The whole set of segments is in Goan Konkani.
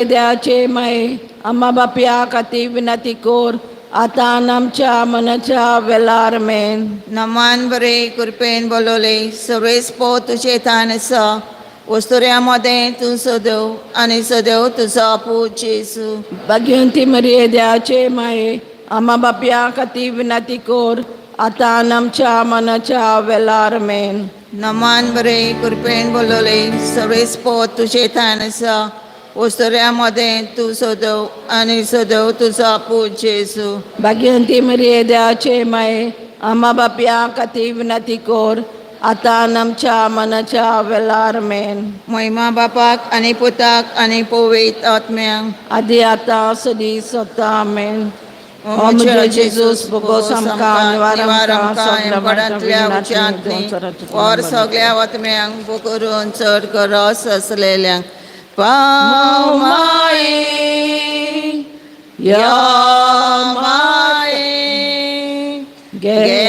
देवाचे माये आम्हा बापया खातीर विनंती कर आतां आनी आमच्या मनाच्या वेलार मेन. नमान बरे कृपेन बोलवले सवेस पो तुजे थान आसा वस्तुऱ्या मदें तूं सदैव आनी सदैव तुजो पूत जेजू. भाग्यवंती मरिये देवाचे माये आम्हा बापया खातीर विनंती कर आतां आनी आमच्या मनाच्या वेलार मेन. नमान बरे कृपेन बोलवले सवेस पो तुजे थान आसा वस्तुऱ्या मदें तूं सदैव आनी सदैव तुजो पूत जेजू. भाग्यवंती मरिये देवाचे माये आम्हा बापया खातीर विनंती कर आतां आनी आमच्या मनाच्या वेलार मेन. महिमा बापाक आनी पुताक आनी पवित्र आत्म्याक. आदी आतां सदी स्वता मेन. ओ म्हज्या जेजूस भोगोस आमकां निवार आमकां सगळ्या हेमकडांतल्या उच्यांतली वर सगळ्या आत्म्यांक करून चड गरज आसलेल्यांक पाव माये या माये गे गे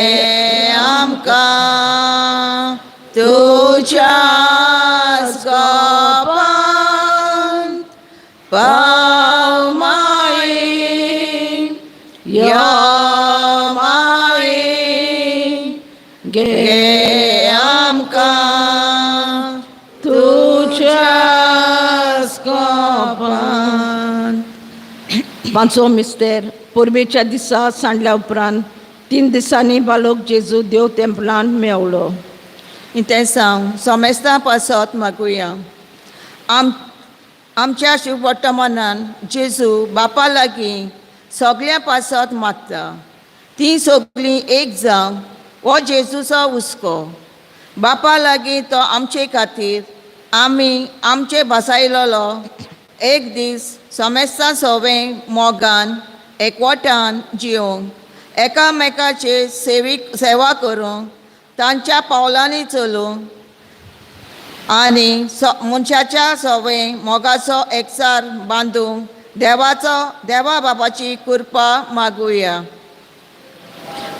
आमकां तुज्या गोपान पाव माये या या माये गे गे आमकां तुज्या गोपान. पांचवो मिस्तेर. परबेच्या दिसा सांडल्या उपरांत 3 दिसांनी बालोक जेजू देव तेंपलान मेवलो. इंतेसांव सोमेस्ता पासत मागुया. आमच्या शिववर्तमानान जेजू बापा लागीं सगळ्यां पासत मागता तीं सगळीं एक जावं हो जेजूचो हुस्को. बापा लागीं तो आमचे खातीर आमी आमचे भासायलेलो एक दीस सोमेस्ता सोवें मोगान एकवटान जियोंक एकामेकाचे सेवीक सेवा करूंक तांच्या पावलांनी चलूंक आनी मनशाच्या सवय मोगाचो एकचार बांदूंक देवाचो देवा बापाची कृपा मागुया.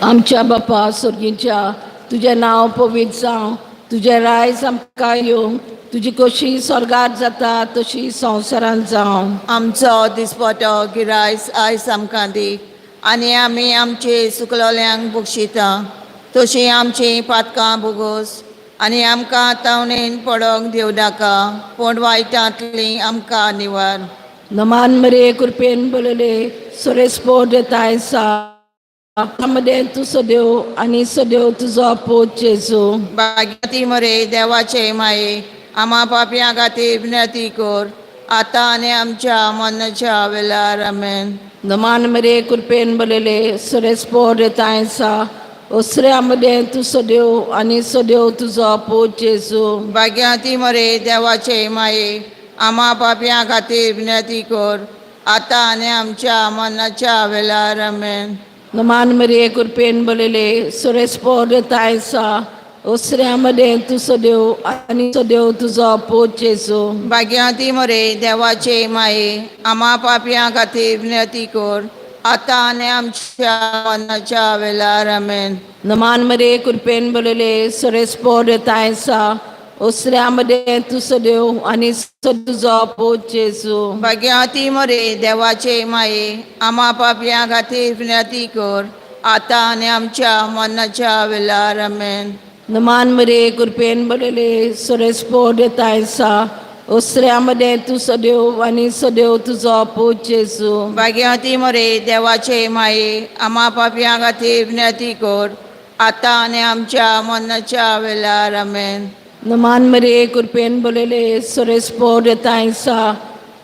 आमच्या बापा स्वर्गीच्या तुजें नांव पवित्र जावं, तुजें रायज आमकां येवं, तुजी कशी स्वर्गात जाता तशी संवसारांत जावं. आमचो दिसपटो गिरायस आयज आमकां दी आनी आमी आमचे सुकलोल्यांक बक्षिता तशी आमची पातकां भोगोस आनी आमकां तावणेन पडोंक दिवं नाका पूण वायटांतली आमकां निवार. नमान मरे कृपेन बोलले सुरेश पोट येताय सा मदें तूं सदेव आनी सदेव तुजो पूत जेजू. भाग्यती मरे देवाचे माये आमा पापयां खातीर विनंती कर आतां आनी आमच्या मरणाच्या वेळार. आमेन. नमान मरे कृपेन बोलले सुरेश पोट येताय सा ओसऱ्या मदें तूं सदेव आनी सदेव तुजो पूत जेजू. भाग्यवती मरे देवाचे माये आमा पापयां खातीर विनंती कर आतां आनी आमच्या मरणाच्या वेळार. आमेन. नमान मरे कृपेन बोलले सुरेश पोट येताय सा ओसऱ्या मदें तूं सदेव आनी सदेव तुजो पूत जेजू. भाग्यवती मरे देवाचे माये आमा पापयां खातीर विनंती कर आतां आनी आमच्या मरणाच्या वेळार. आमेन. नमान मरे कृपेन बोलले सुरेश पोट येताय सा ओसऱ्या मदें तूं सदेव आनी तुजो पूत जेजू. भाग्यवती मरे देवाचे माये आमा पापयां खातीर विनंती कर आतां आनी आमच्या मरणाच्या वेळार. आमेन. नमान मरे कृपेन बोलले सुरेश पोट येताय सा ओसऱ्या मदें तूं सदेव आनी सदेव तुजो पूत जेजू. भाग्यवती मरे देवाचे माये आमा पापयां खातीर विनंती कर आतां आनी आमच्या मरणाच्या वेळार. आमेन. नमान मरे कृपेन बोलले सुरेश पोट येताय सा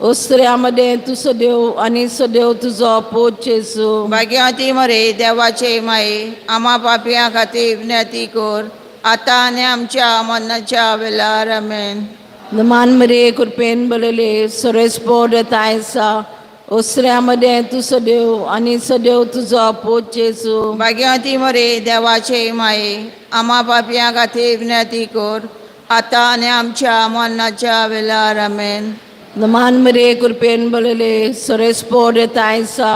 ओसऱ्या मदें तूं सदेव आनी सदेव तुजो पूत जेजू. भाग्यवती मरे देवाचे माये आमा पापयां खातीर विनंती कर आतां आनी आमच्या मरणाच्या वेळार. आमेन. नमान मरे कृपेन बोलले सुरेश पोट येताय सा ओसऱ्या मदें तूं सदेव आनी सदेव तुजो पूत जेजू. भाग्यवती मरे देवाचे माये आमा पापयां खातीर विनंती कर आतां आनी आमच्या मरणाच्या वेळार. आमेन. नमान मरे कृपेन बोलले सुरेश पोट येताय सा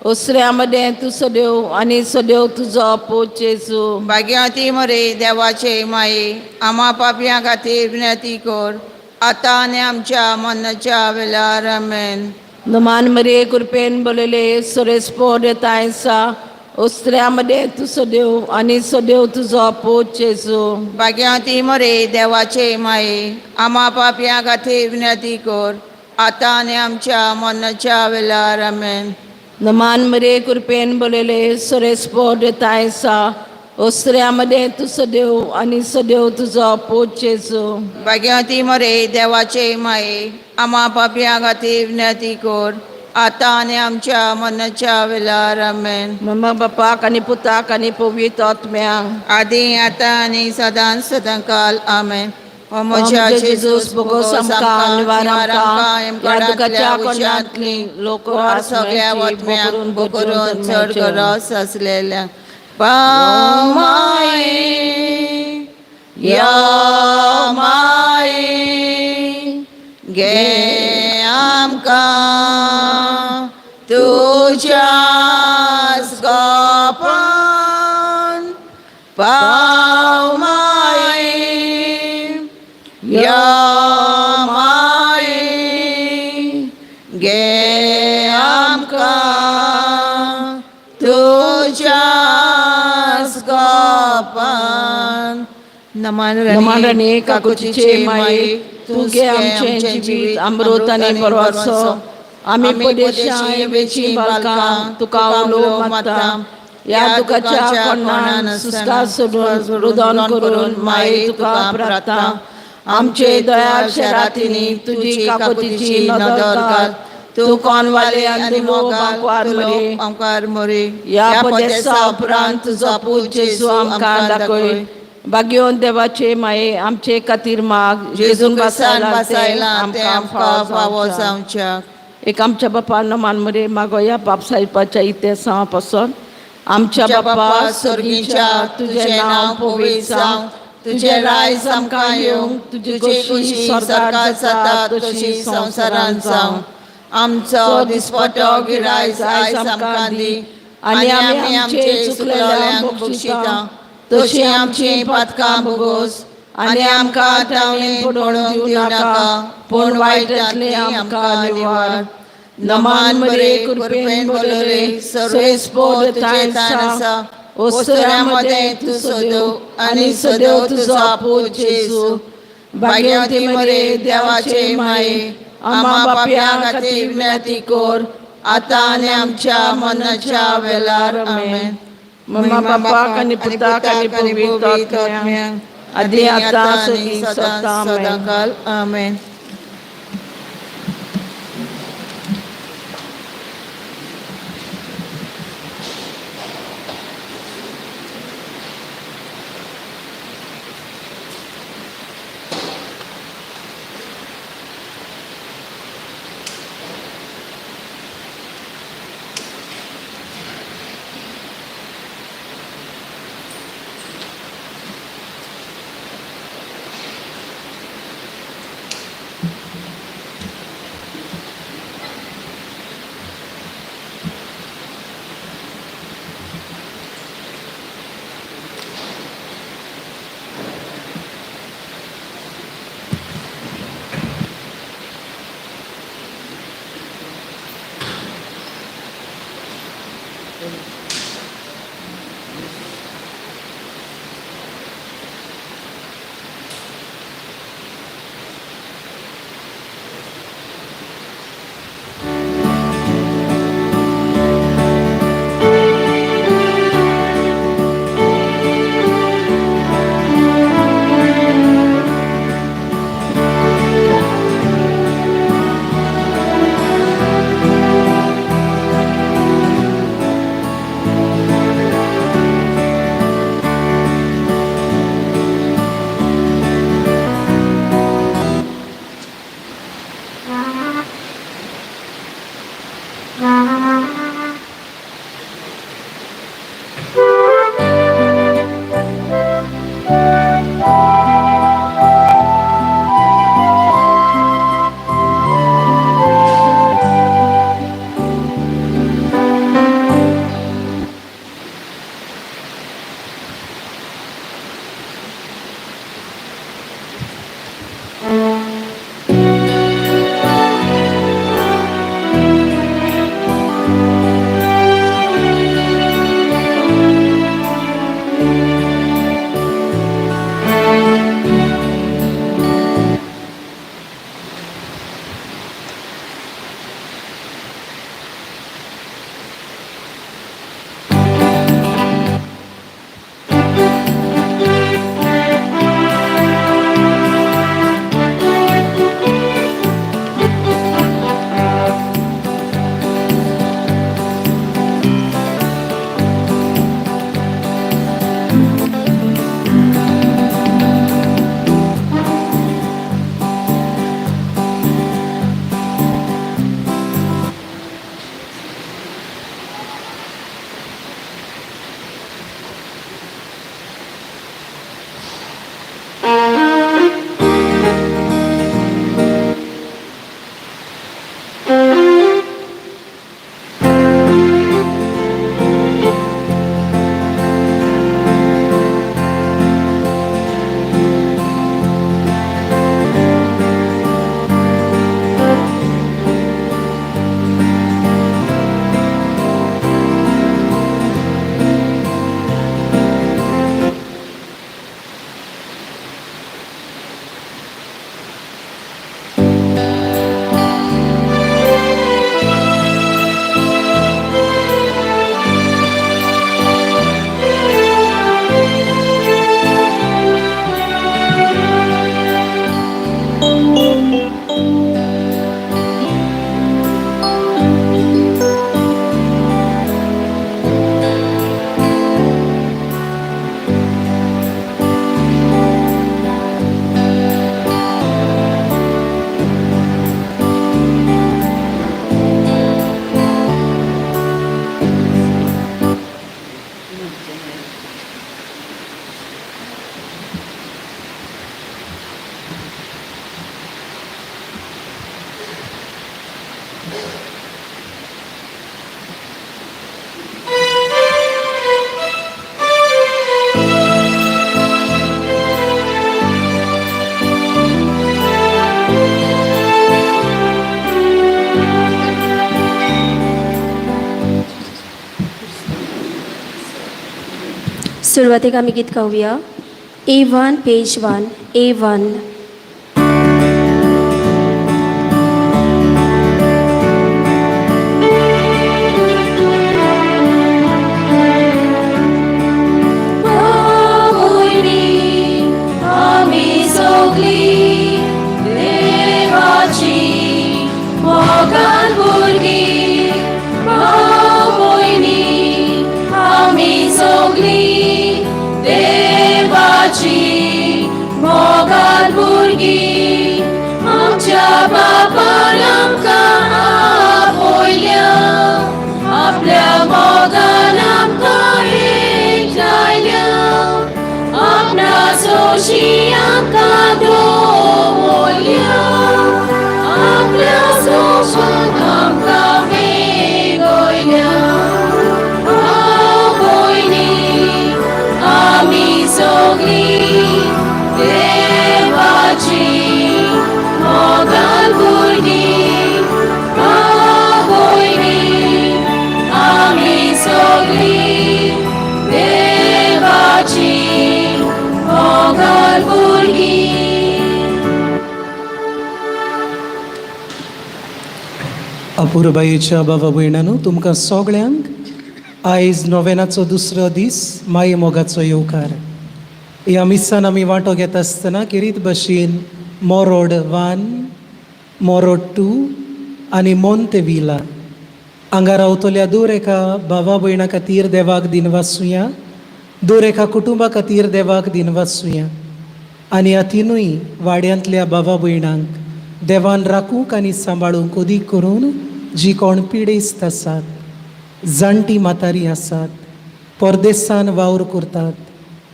ओसऱ्या मदें तूं सदेव आनी सदेव तुजो पूत जेजू. भाग्यवती मरे देवाचे माये आमा पापयां खातीर विनंती कर आतां आनी आमच्या मरणाच्या वेळार आमेन. नमान मरिये कृपेन बोलले सुरेश पोर तायसा ओस्त्र्यामध्ये तूं सदेव आनी सदेव तुजो पूत जेजू. भाग्यांती मरे देवाचे माये, आमा पापयां खातीर विनंती कर, आतां आनी आमच्या मरणाच्या वेळार आमेन. नमान मरिये कृपेन बोलले सुरेश पोर तायसा ओस्त्र्यामध्ये तूं सदेव आनी सदेव तुजो पूत जेजू. भाग्यांती मरे देवाचे माये, आमा पापयां खातीर विनंती कर, आतां आनी आमच्या मरणाच्या वेळार आमेन. मम्मा बापाक आनी पुताक आनी पवित्र आत्म्याक. आदी आतां आनी सदां सदां काल आमेन. ओ म्हज्या म्हज्या जेजूस जेजूस, बोगोस आमकां निवार आमकां ह्या दुखाच्या कोणांतली लोक सगळ्या आत्म्यांची वतम्यांक बोकरून करून चड जन्माचे. गरज आसलेल्या पाव माये, या माये, गे आमकां तुज्याच गोपान. पाव माये, या माये, गे आमकां तुज्याच गोपान. नमन नमन राणी काकुतीचे माये, तूं घे आमचें जिवीत अमृत आनी परवासो. आमी पदेशां वेची बालकां तुका उलो मारता. ह्या दुखाच्या कोणान सुस्कार सोडून रुदन करून माये तुका प्रार्थना. आमचे दया शरातींनी तुजी काकुतीची नदर घाल. तूं कोणवाले आनी मोगार मरे आमकार मोरे. ह्या पदेसा उपरांत तुजो पूत जेजू आमकां दाखय. भाग्योन देवाचे माये, आमचे खातीर माग. जेजून जेजून बसायला बसायला ते आमकां फावो जावच्याक. एक आमच्या बापा नमान मरे मागोया बाप साहेबाच्या इतिहासा पासून. आमच्या बापा सर्गीच्या, तुजें नांव पवित्र जावं, तुजें रायज आमकां येवं, तुजी खोशी स्वर्गार जाता तशी संवसारांत जावं. आमचो दिसपटो गिरायस आयज आमकां दी, आनी आमी आमचे चुकलेल्यांक बक्षिता तशी आमची पातकां भोगोस, आनी आमकां तावणी पडोवंक दिवं नाका, पूण वायटांतले आमकां निवार. नमान मरे कृपेन भरलेले सुरेश पोर तुजें तान आसा, ओसऱ्यामध्ये तूं सदेव आनी सदेव तुजो पूत जेजू. भाग्यवती मरे देवाचे माये, आमा बापया खातीर विनंती कर, आतां आनी आमच्या मरणाच्या वेळार आमेन. मम्मा बापाक आनी पुताक आनी पवित्र आत्म्याक, आदी आतां सदी सदां आमेन. सदांकाल आमेन. सुरवातेक आमी गीत गावया. A1 page 1 A1. आमी सगळीं देवाची मोगान भुरगीं, भाव भयणी आमी सगळीं देवाची मोगान भुरगीं. आमच्या बापान आमकां आपयल्या, आपल्या मोगान आमकां एकठांयल्या, आपणा सोशी आमकां दवरल्या, आपल्या सोशान आमकां वेगयल्या. भाव भयणी आमी सगळीं देवाची मोगान भुरगीं, भाव भयणी आमी सगळीं देवाची मोगान भुरगीं. अपुरबायेच्या बाबा भयणानो, तुमकां सगळ्यांक आयज नोवेनाचो दुसरो दीस माये मोगाचो येवकार. ह्या मिसान आमी वांटो घेता आसतना खेरीत भशेन मोरोड 1, मोरोड 2 आनी मोंतेविला हांगा रावतल्या दर एका भावा भयणा खातीर देवाक दिनवासुया, दर एका कुटुंबा खातीर देवाक दिनवासुया आनी ह्या तिनूय वाड्यांतल्या भावा भयणांक देवान राखूंक आनी सांबाळूंक, अदीक करून जी कोण पिडेस्त आसात, जाणटी म्हातारी आसात, परदेसान वावर करतात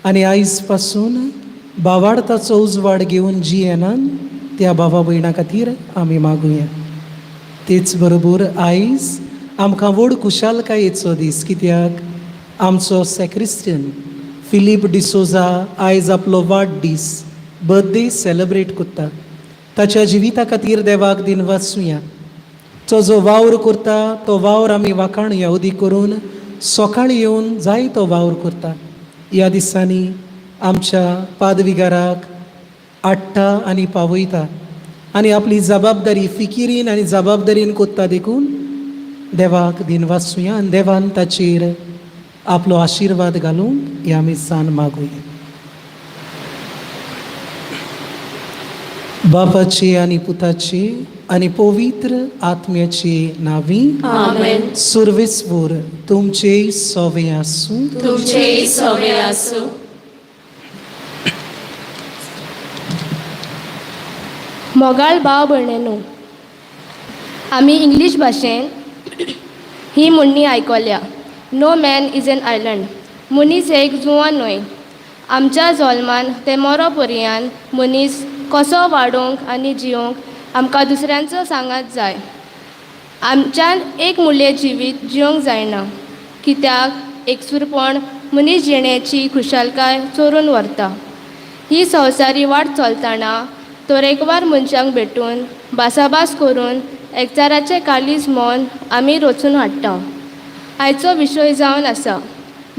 आनी आयज पासून बावाडताचो उजवाड घेवन जी येनात त्या भावा भयणां खातीर आमी मागुया. तेच बरोबर आयज आमकां व्हड खुशालकायेचो दीस, कित्याक आमचो सेक्रिस्टन फिलीप डिसोजा आयज आपलो वाडदीस, बर्थडे सेलेब्रेट करता. ताच्या जिविता खातीर देवाक दिनवासुया. तो जो वावर करता तो वावर आमी वाखाणुया, अदीक करून सकाळी येवन जाय तो वावर करता. ह्या दिसांनी आमच्या पादविगाराक हाडटा आनी पावयता आनी आपली जबाबदारी फिकिरीन आनी जबाबदारीन करता, देखून देवाक दिनवासुया आनी देवान ताचेर आपलो आशिर्वाद घालूंक ह्या मिसान मागुया. बापाची आनी पुताची आनी पवित्र आत्म्याची नावी. आमेन. सुर्वेस्वूर तुमचे सोवे आसूं. तुमचेय सवे आसूं. मोगाळ भाव भयणींनो, आमी इंग्लीश भाशेन ही म्हणणी आयकल्या, "No man is an island." मनीस एक जुंवो न्हय. आमच्या जल्मान ते मरो पर्यंत मनीस कसो वाडोवंक आनी जियोंक आमकां दुसऱ्यांचो सांगात जाय. आमच्यान एक मुळें जिवीत जियोंक जायना, कित्याक एकसुरपण मनीस जिणेची खुशालकाय चोरून व्हरता. ही संवसारी वाट चलतना तरेकवार मनशांक भेटून, भासाभास करून एकचाराचें काळीज मन आमी रचून हाडटा. आयचो विशय जावन आसा,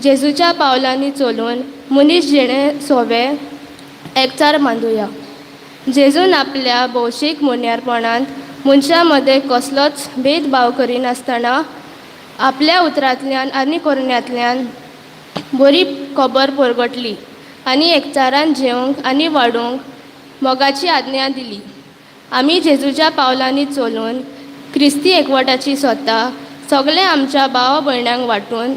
जेजूच्या पावलांनी चलून मनीस जिणे सोवे एकचार बांदुया. जेजून आपल्या भौशीक मोन्यारपणांत मनशां मदें कसलोच भेदभाव करिनासतना आपल्या उतरांतल्यान आनी करण्यांतल्यान बरी खबर परगटली आनी एकचारान जेवंक आनी वाडोवंक मोगाची आज्ञा दिली. आमी जेजूच्या पावलांनी चलून क्रिस्ती एकवटाची स्वता सगळे आमच्या भावा भयणांक वांटून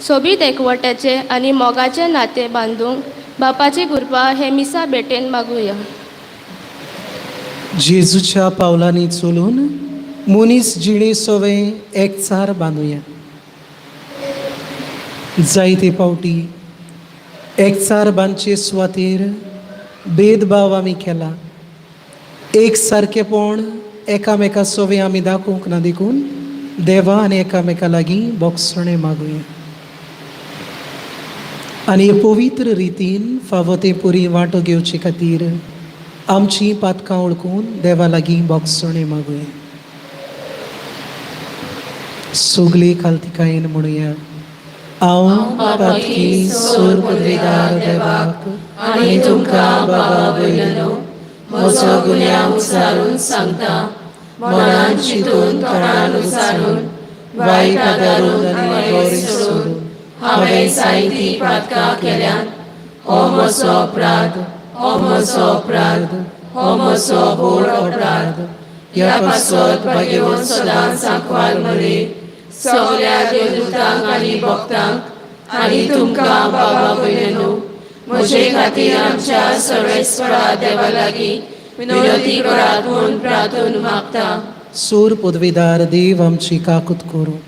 सोबीत एकवटाचें आनी मोगाचें नातें बांदूंक बापाची कृपा हे मिसा भेटेन मागुया. जेजूच्या पावलांनी चलून मनीस जिणे सोवे एकचार बांदुया. जायते फावटी एकचार बांदचे सुवातेर भेदभाव आमी केला. एक सारकेपण एकामेका सोवे आमी दाखोवंक ना देखून देवा आनी एकामेका लागीं बोगसणें मागुया आनी हे पवित्र रितीन फावो ते पुरी वांटो घेवचे खातीर आमची पातकां वळखून देवा लागीं बोगसणें मागुया. सगली खालतिकायेन म्हणुया, हांव पातकी सूर पदवीदार देवाक आनी तुमकां बाबा भयणीनो म्हजो गुन्यांव उचारून सांगता, मनान चिंतून तोंडान उचारून वायट आदारून आनी गोरी सोडून हांवें जायतीं पातकां केल्यांत. हो म्हजो अपराध, हो म्हजो अपराध, हो म्हजो व्हड अपराध. ह्या पासत भाग्यवंत सदांच सांकवाल मरे सगल्या देवदूतांक आनी भक्तांक आनी तुमकां बाबा भयणीनो म्हजे खातीर आमच्या सर्वेस्परा देवा लागीं विनवती करात म्हूण प्रार्थून मागता. सूर पदवीदार देव आमची काकूत करूं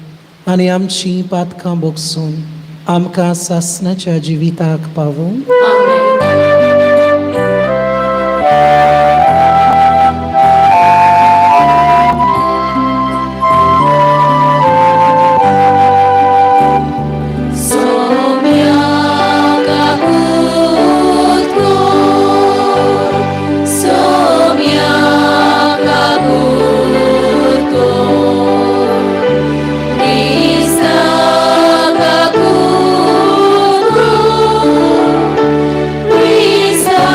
आनी आमची पातकां बोगसून आमकां सासणाच्या जिविताक पावूं. आमेन. सोम्या काकूत कोर, सोम्या काकूत कोर, क्रिस्ता काकूत कोर, क्रिस्ता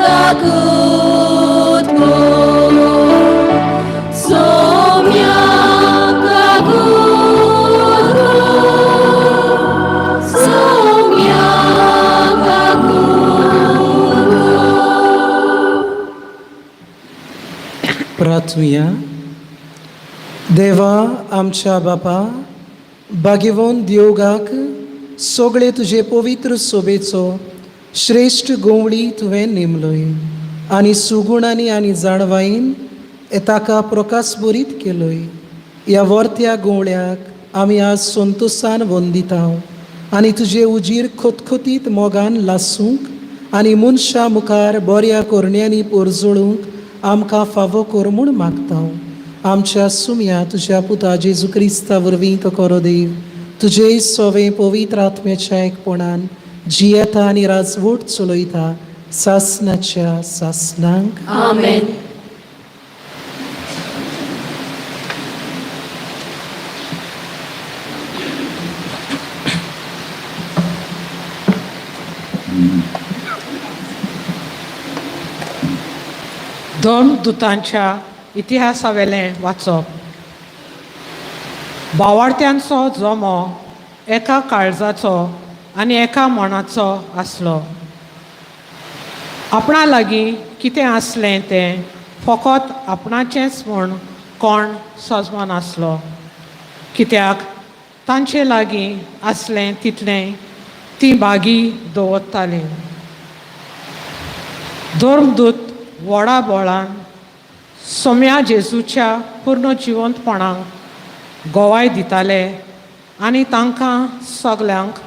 काकूत कोर, सोम्या काकूत कोर, सोम्या काकूत कोर. प्रार्थुया. देवा आमच्या बापा, भाग्यवंत देवगाक सगळे तुजे पवित्र सोबेचो श्रेश्ठ गोवळी तुवें नेमलोय आनी सुगुणांनी आनी जाणवायेन ताका प्रकाश बरीत केलोय. ह्या वर्त्या गोवळ्याक आमी आज संतोसान वंदिता आनी तुजे उजीर खोतखोतीत मोगान लासूंक आनी मनशां मुखार बऱ्या करण्यांनी पोरजोळूंक आमकां फावो कर म्हूण मागता. आमच्या सुम्या तुज्या पुता जेजू क्रिस्ता वरवीं तो करो देव, तुजे सोवे पवित्र आत्म्याच्या एकपणान जियेता आनी राजवट चलयता सासनाच्या सासनांक. आमेन. दोन दुतांच्या इतिहासावेलें वाचप. बावार्थ्यांचो जमो एका काळजाचो आनी एका मनाचो आसलो. आपणा लागीं कितें आसलें तें फकत आपणाचेंच म्हूण कोण सजमनासलो, कित्याक तांचे लागीं आसलें तितलें तीं बागी दवरतालीं. धर्मदूत व्हडा बोळान सोम्या जेजूच्या पूर्ण जिवंतपणाक गोवाय दिताले आनी तांकां सगल्यांक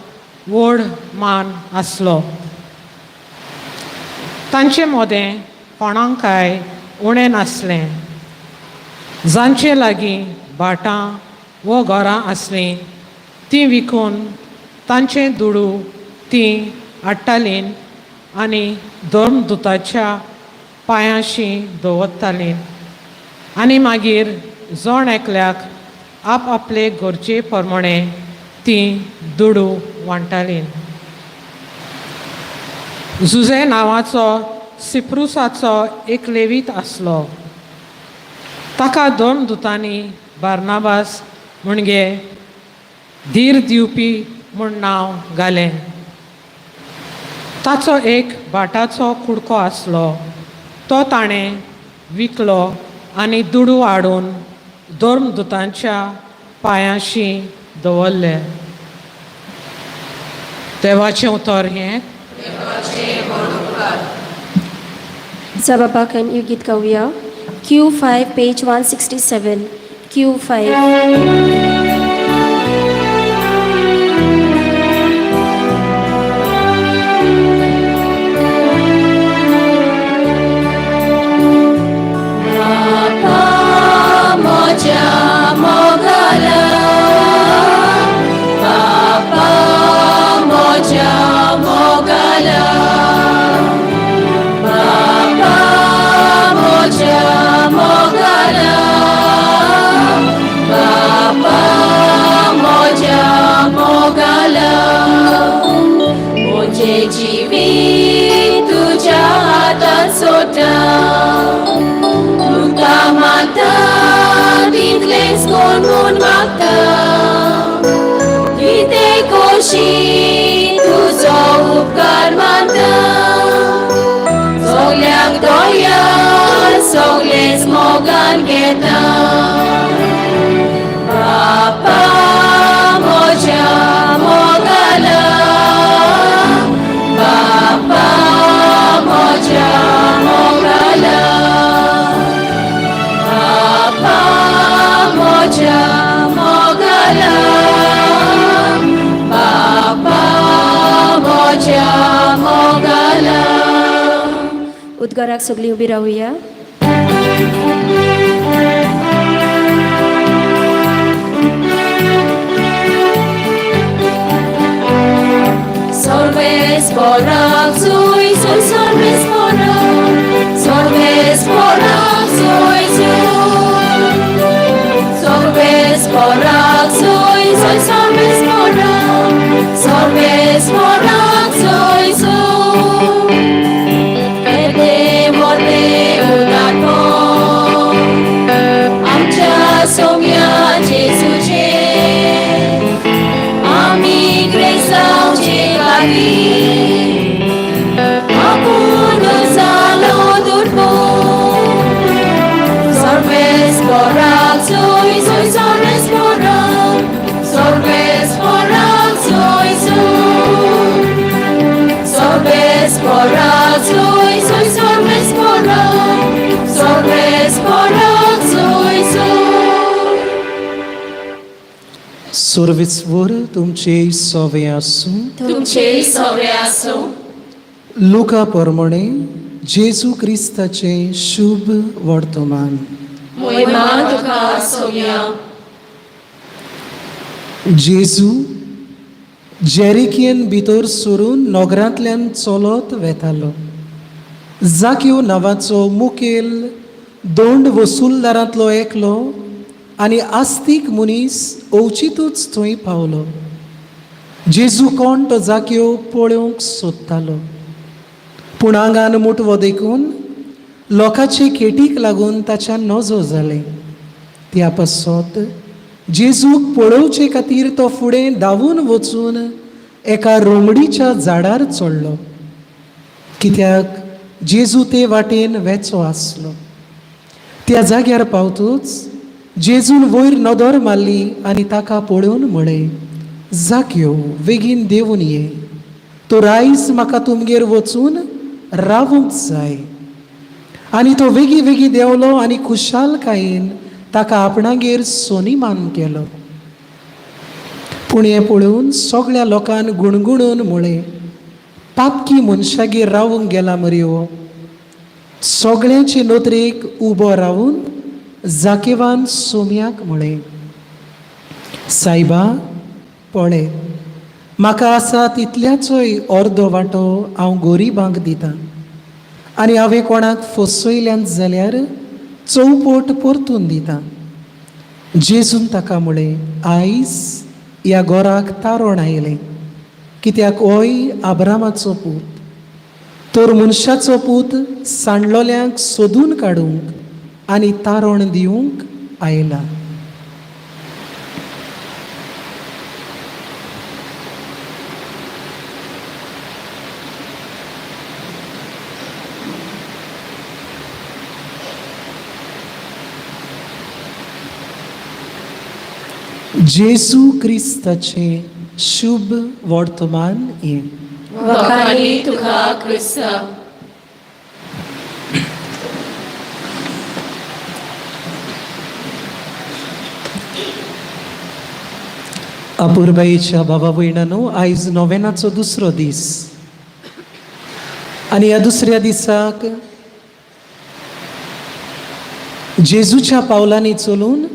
व्हड मान आसलो. तांचे मदें कोणाक कांय उणें नासलें. जांचे लागीं भाटां वो घरां आसलीं तीं विकून तांचे दुडू तीं हाडटालीं आनी धर्मदुताच्या पांयांशी दवरतालीं आनी मागीर जण एकल्याक आप आपले गरजे प्रमाणे तीं दुडू वांट्टालीं. जुझे नांवाचो सिप्रुसाचो एक लेवीत आसलो. ताका दोन दुतांनी बार्नाबास म्हणजे धीर दिवपी म्हूण नांव घालें. ताचो एक भाटाचो कुडको आसलो, तो ताणें विकलो आनी दुडू हाडून धर्मदुतांच्या पांयांशी दवरले. देवाचें उतर हें. Sa baba kan yung git kawiya. Q5, page 167. Q5. म्हजें जिवीत तुज्या हातांत सोडटा तुका मागता तितलेंच कोण म्हूण मागता कितें खोशी तुजो उपकार मानता सगल्यांक दया सगलेंच मोगान घेता बापा म्हज्या मोगाला बापा म्हज्या मोगाला बापा म्हज्या मोगाला बापा म्हज्या मोगाला. उद्गाराक सगळीं उबी रावया. Solves porak sui sui solves porak solves porak sui sui solves porak sui sui solves porak solves porak sui sui Ede morte udarpo आमच्या सोम्या जेजूचे आमी क्रिस्तांवचे खातीर आपूण जालो दुर्बोळ. सर्वेस पोराक सोय सोय सर्वेस पोराक सर्वेस पोराक सोय सोय सर्वेस पोराक सोय सोय सर्वेस पोराक सर्वेस पोराक सोय सोय. सर्वेस्वर तुमचे सवे आसूं. तुमचे सवे आसूं. लुका प्रमाणे जेजू क्रिस्ताचें शुभ वर्तमान. मोहिमा तुका सोम्या. जेजू जेरिकियन भितर सरून नगरांतल्यान चलत वेतालो. जाक्यो नांवाचो मुखेल दोंड वसुलदारांतलो एकलो आनी आस्तीक मनीस अवचितूच थंय पावलो. जेजू कोण तो जाक्यो पळोवंक सोदतालो, पूण आंगान मुटवो देखून लोकांचे खेटीक लागून ताच्या नजो जालें. त्या पासत जेजूक पळोवचे खातीर तो फुडें धांवून वचून एका रोमडीच्या झाडार चडलो, कित्याक जेजू ते वाटेन वेचो आसलो. त्या जाग्यार पावतूच जेजून वयर नदर मारली आनी ताका पळोवन म्हळें, जाक्यो, बेगीन देंवून ये, तर आयज म्हाका तुमगेर वचून रावूंक जाय. आनी तो वेगीं वेगीं देंवलो आनी खुशालकायेन ताका आपणागेर सोनिमान केलो. पूण हें पळोवन सगळ्या लोकान गुणगुणून म्हळें, पापकी मनशागेर रावूंक गेला मरे हो. सगळ्यांचे नदरेक उबो रावून जाकेवान सोम्याक म्हळें, सायबा, पळय, म्हाका आसा तितल्याचोय अर्दो वांटो हांव गरिबांक दितां आनी हांवें कोणाक फसयल्यान जाल्यार चौपट परतून दिता. जेजून ताका म्हळें, आयज ह्या घराक तारण आयलें, कित्याक होय आब्रामाचो पूत. तर मनशाचो पूत सांडलोल्यांक सोदून काडूंक आनी तारण दिवंक आयला. जेजू क्रिस्ताचें शुभ वर्तमान हें. वखाणी तुका क्रिस्ता. अपुरबायेच्या बाबा भयणानो, आयज नोवेनाचो दुसरो दीस आनी ह्या दुसऱ्या दिसाक जेजूच्या पावलांनी चलून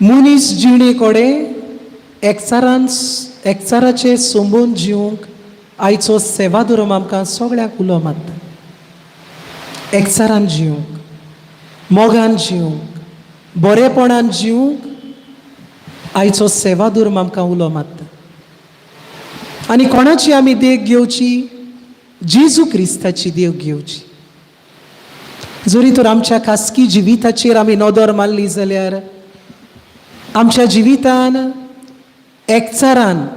मनीस जिणे कडेन एकचारान एकचाराचे सोंबून जिवंक आयचो सेवा धर्म आमकां सगळ्यांक उलो मारता. एकचारान जिवंक, मोगान जिवंक, बरेपणान जिवंक आयचो सेवा धर्म आमकां उलो मारता. आनी कोणाची आमी देख घेवची? जेजू क्रिस्ताची देख घेवची. जरी तर आमच्या खासगी जिविताचेर आमी नदर मारली जाल्यार आमच्या जिवितान एकचारान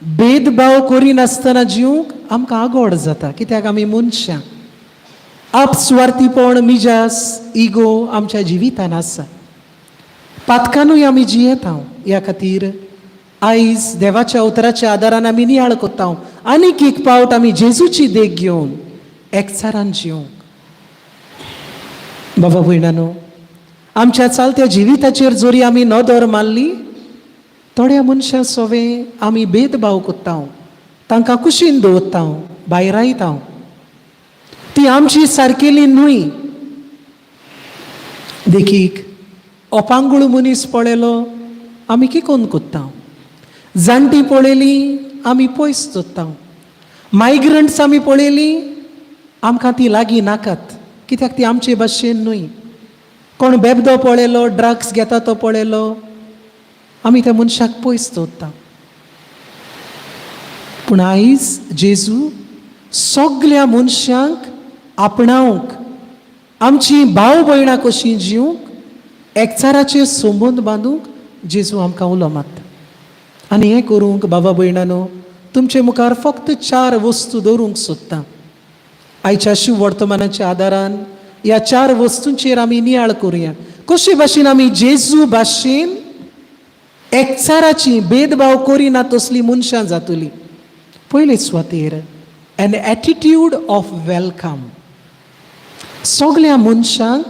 भेदभाव करिनासतना जिवंक आमकां आगोड जाता, कित्याक आमी मनशां. आपस्वार्थीपण, मिजास, इगो आमच्या जिवितान आसा. पातकानूय आमी जियेता. ह्या खातीर आयज देवाच्या उतराच्या आदारान आमी नियाळ कोत्ता. आनीक एक पावट आमी जेजूची देख घेवन एकचारान जिवंक. बाबा भयणानो, आमच्या चालत्या जिविताचेर जरी आमी नदर मारली, थोड्या मनशां सोवे आमी भेदभाव कोत्ता, तांकां कुशीन दवरता, भायरायता. ती आमची सारकेली न्हय. देखीक, अपांगूळ मनीस पळयलो आमी किकोन कोत्ता, जाणटी पळयली आमी पयस दवरता, मायग्रंट्स आमी पळयली आमकां ती लागीं नाकात, कित्याक ती आमचे भाशेन न्हय. कोण बेबदो पळयलो, ड्रग्स घेता तो पळयलो, आमी त्या मनशाक पयस दवरता. पूण आयज जेजू सगल्या मनशांक आपणावंक, आमची भाव भयणां कशीं जिवंक, एकचाराचे संबंद बांदूंक जेजू आमकां उलो मारता. आनी हें करूंक, बाबा भयणानो, तुमचे मुखार फक्त चार वस्तू दवरूंक सोदता. आयच्या शिव वर्तमानाच्या आदारान ह्या चार वस्तूंचेर आमी नियाळ करुया, कशे भाशेन आमी जेजू भाशेन एकचाराची, भेदभाव करिना तसली मनशां जातली. पयले सुवातेर, एन एटिट्यूड ऑफ welcome. सगल्या मनशांक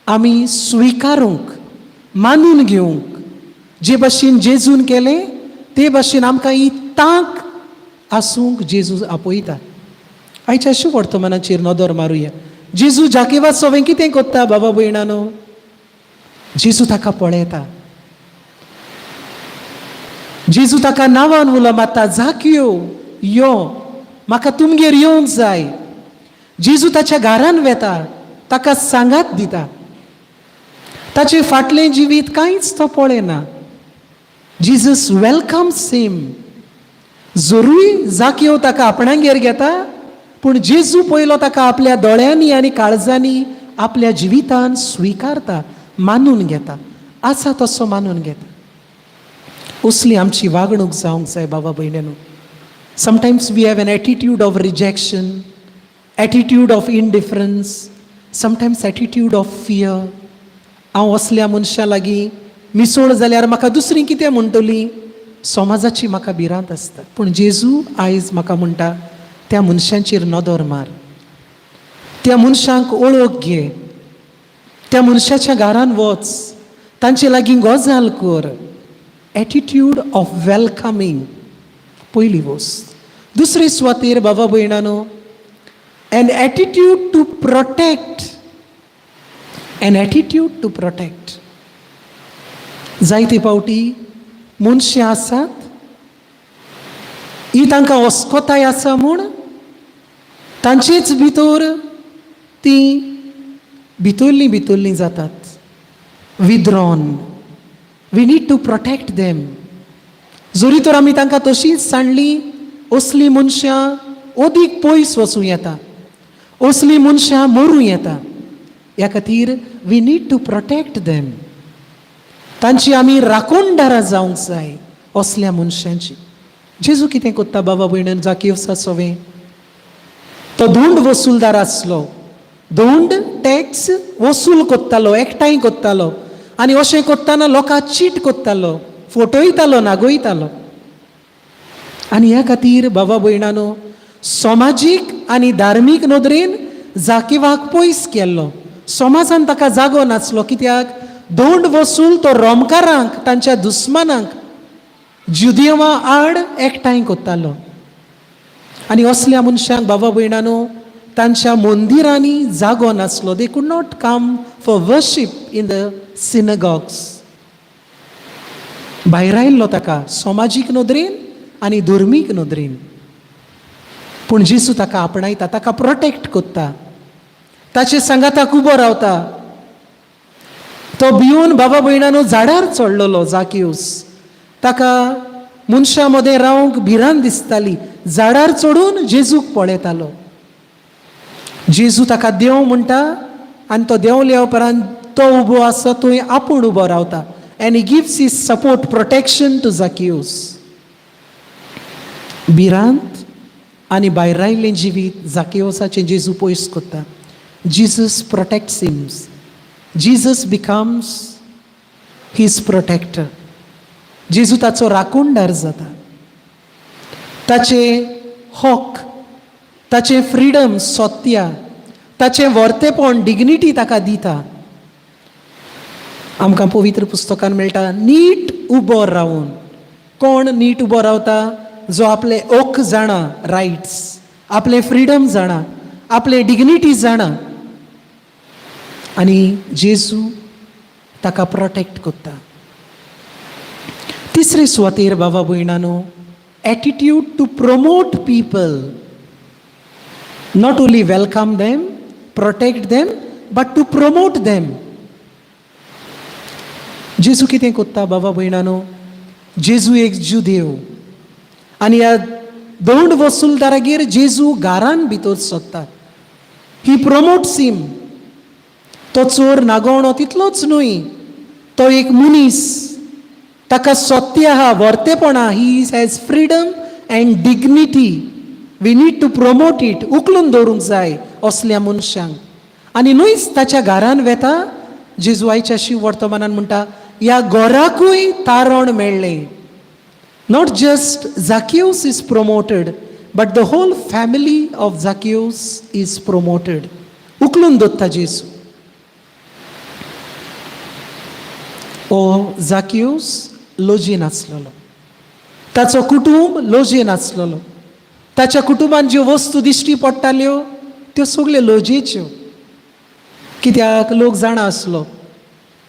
आमी स्विकारूंक, मानून घेवंक, जे भाशेन जेजून केलें ते भाशेन आमकां ही तांक आसूंक जेजू आपयता. आयच्या शुभ वर्तमानाचेर नदर मारुया. जेजू जाकेवा सोवें कितें कोत्ता, बाबा भयणानो? जेजू ताका पळयता. जेजू ताका नांवान उलो मारता, "जाकियो, यो, म्हाका तुमगेर येवंक जाय." जेजू ताच्या घरान वेता, ताका सांगात दिता. ताचे फाटलें जिवीत कांयच तो पळयना. Jesus welcomes him. जरूय जाकियो ताका आपणागेर घेता, पूण जेजू पयलो ताका आपल्या दोळ्यांनी आनी काळजांनी, आपल्या जिवितान स्विकारता, मानून घेता, आसा तसो मानून घेता. असली आमची वागणूक जावंक जाय, बाबा भयणीनो. Sometimes we have an attitude of rejection, attitude of indifference, sometimes attitude of fear. हांव असल्या मनशां लागीं मिसोळ जाल्यार म्हाका दुसरी कितें म्हणटली, समाजाची म्हाका भिरांत आसता. पूण जेजू आयज म्हाका म्हणटा, त्या मनशांचेर नदर मार, त्या मनशांक वळख घे, त्या मनशाच्या घरान वच, तांचे लागीं गजाल कर. एटिट्यूड ऑफ वेलकमींग पयली वस्त. दुसरे सुवातेर, बाबा भयणानो, an attitude to protect, an attitude to protect. जायते फावटी मनशां आसात ही तांकां अस्कोताय आसा म्हूण तांचेच भितर ती भितरलीं भितरलीं जातात, withdrawn. We need to protect them. जरी तर आमी तांकां तशींच सांडलीं, असलीं मनशां अदीक पयस वचूं येता, असलीं मनशां मरूं येता. ह्या खातीर we need to protect them. तांची आमी राखणदारां जावंक जाय असल्या मनशांची. जेजू कितें कोत्ता, बाबा भयणीन? जाकिवसा सोवें तो धोंड वसुलदार आसलो. धोंड, टॅक्स वसूल कोत्तालो, एकठांय कोत्तालो आनी अशें कोत्ताना लोकांक चीट कोत्तालो, फटयतालो, नागयतालो. आनी ह्या खातीर, बाबा भयणानो, समाजीक आनी धार्मीक नदरेन जाकिवाक पयस केल्लो. समाजान ताका जागो नासलो, कित्याक दोंड वसूल तो रोमकारांक, तांच्या दुस्मानांक, जुदियवा आड एकठांय कोत्तालो. आनी असल्या मनशांक, बाबा भयणानो, तांच्या मंदिरांनी जागो नासलो. They could not come for worship in the synagogues. भायर आयिल्लो ताका समाजीक नदरेन आनी धर्मीक नदरेन. पूण जेजू ताका आपणायता, ताका प्रोटेक्ट कोत्ता, ताचे सांगाताक उबो रावता. तो भिवन, बाबा भयणानो, झाडार चडलेलो जाकियूस. ताका मनशां मदें रावंक भिरांत दिसताली. झाडार चडून जेजूक पळयतालो. जेजू ताका देंव म्हणटा आनी तो देंवल्या उपरांत तो उबो आसा थंय आपूण उबो रावता and he gives his support, protection to Zacchaeus. भिरांत आनी भायरायल्लें जिवीत जाकियोसाचें जेजू पयस करता. Jesus protects him. Jesus becomes his protector. जेजू ताचो राखणदार जाता. ताचे हक, ताचें फ्रिडम सोत्या, ताचें वर्तेपण, डिग्निटी ताका दिता. आमकां पवित्र पुस्तकान मेळटा, नीट उबो रावून. कोण नीट उबो रावता? जो आपले हक जाणा, रायट्स, आपलें फ्रिडम जाणा, आपलें डिग्निटी जाणा आनी जेजू ताका प्रोटेक्ट करता. तिसरे सुवातेर बाबा भयणानो, attitude to promote people. Not only welcome them, protect them, but to promote them. जेजू कितें कोत्ता बाबा भयणानो? जेजू एक जुदेव आनी ह्या दंड वसुलदारागेर जेजू घरान भितर सोदता. He promotes him. तो चोर नागोवणो तितलोच न्हय, तो एक मनीस, ताका सत्य आहा, वर्तेपण आहा. He has freedom and dignity. We need to promote it. उखलून दवरूंक जाय असल्या मनशांक. आनी न्हूच, ताच्या घरान वेता जेजू. आयच्या शिव वर्तमानान म्हणटा, ह्या घराकूय तारण मेळ्ळें. Not just Zacchaeus is promoted, but the whole family of Zacchaeus is promoted. उखलून दवरता जेजू. ओ जाकियोस लोजीन आसलेलो, ताचो कुटूंब लोजीन आसलेलो. ताच्या कुटुंबान ज्यो वस्तू दिश्टी पडटाल्यो त्यो सगल्यो लोजेच्यो, कित्याक लोक जाणा आसलो,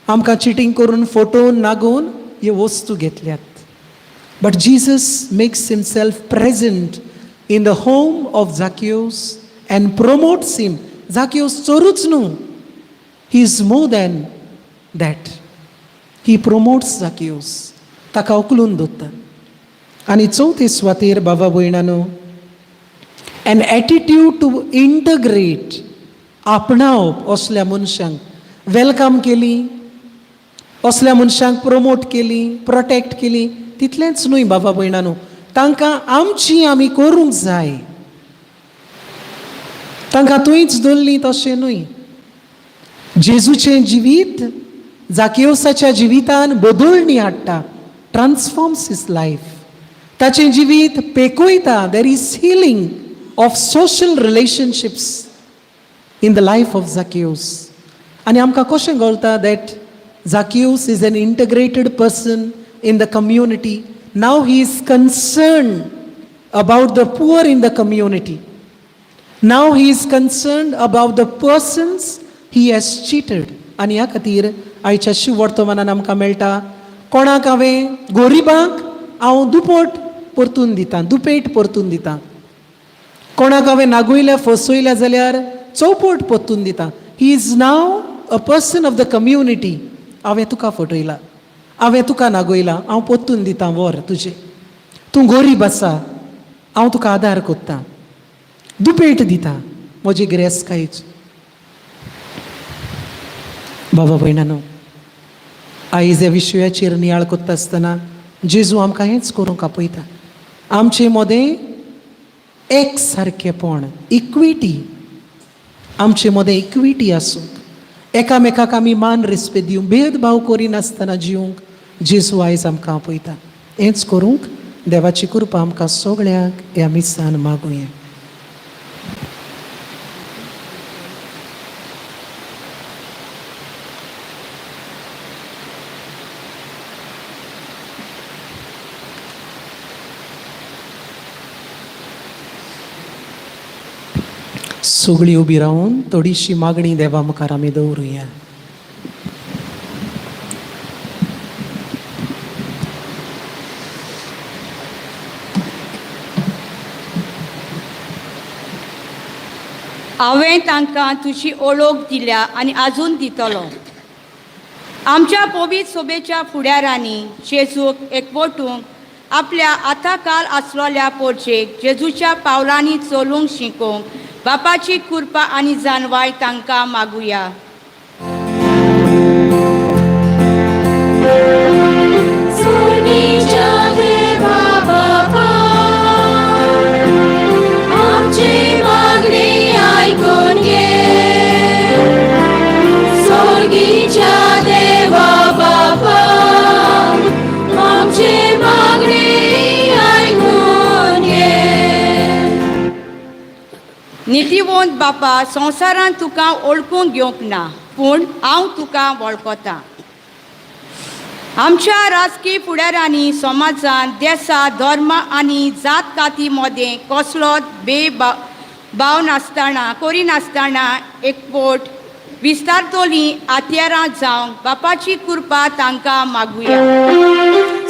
आमकां चिटींग करून, फटोवन, नागोवन ह्यो वस्तू घेतल्यात. But Jesus makes himself present in the home of Zacchaeus and promotes him. Zacchaeus चोरूच न्हू, he is more than that. He promotes Zacchaeus. ताका उखलून दवरता. आनी चवथे सुवातेर बाबा भयणानो, एन एटिट्यूड टू इंटग्रेट, आपणावप असल्या मनशांक. Welcome केली असल्या मनशांक, प्रमोट केली, प्रोटेक्ट केली, तितलेंच न्हय बाबा भयणानो, तांकां आमची आमी करूंक जाय. तांकां थंयच दवरलीं तशें न्हय. जेजूचें जिवीत जाकियोसाच्या जिवितान बदलणी हाडटा, ट्रान्सफॉर्म्स his life. ताचें जिवीत पेकयता. There is healing of social relationships in the life of Zacchaeus. आनी आमकां कशें कळटा that Zacchaeus is an integrated person in the community? Now he is concerned about the poor in the community. Now he is concerned about the persons he has cheated. आनी ह्या खातीर आयच्या शिव वर्तमानान आमकां मेळटा, कोणाक हांवें, गोरिबांक हांव दुपट परतून दितां, दुपेट परतून दितां. कोणाक हांवें नागयल्या, फसयल्या जाल्यार चौपट परतून दितां. He is now a person of the community. हांवें तुका फटयला, हांवें तुका नागयला, हांव परतून दितां, व्हर तुजें. तूं गोरीब आसा, हांव तुका आदार कोत्ता, दुपेट दिता म्हजी गिरेस्तकायेची. बाबा भयणानो, आयज ह्या विशयाचेर नियाळ कोत्ता आसतना जेजू आमकां हेंच करूंक आपयता. आमचे मदें एक सारकेपण, इक्विटी, आमचे मदें इक्विटी आसूंक, एकामेकाक आमी मान रेस्पेद दिवंक, भेदभाव करिनासतना जिवंक जेजू आयज आमकां आपयता. हेंच करूंक देवाची कृपा आमकां सगळ्यांक ह्या मिसान मागुया. सगळीं उबी रावन थोडीशी मागणी देवा मुखार आमी दवरुया. हांवें तांकां तुजी ओळख दिल्या आनी आजून दितलो. आमच्या पवित्र सोबेच्या फुडारांनी जेजूक एकवटूंक आपल्या आतां काल आसलोल्या पोरचेक जेजूच्या पावलांनी चलूंक शिकोवंक बापाची कृपा आनी जाणवाय तांकां मागुया. सुर्गीच्या देवा बापा, आमची मागणी आयकून घे. सुर्गीच्या देवा बापा, आमची मागणी आयकून घे. नितीवंत बापा, संवसारान तुका वळखूंक घेवंक ना, पूण हांव तुका वळखतां. आमच्या राजकीय फुडाऱ्यांनी समाजान देसा, धर्म आनी जात काती मदें कसलोच भाव नासतना करिनासतना एकवट विस्तारतली हत्यारां जावंक बापाची कृपा तांकां मागुया.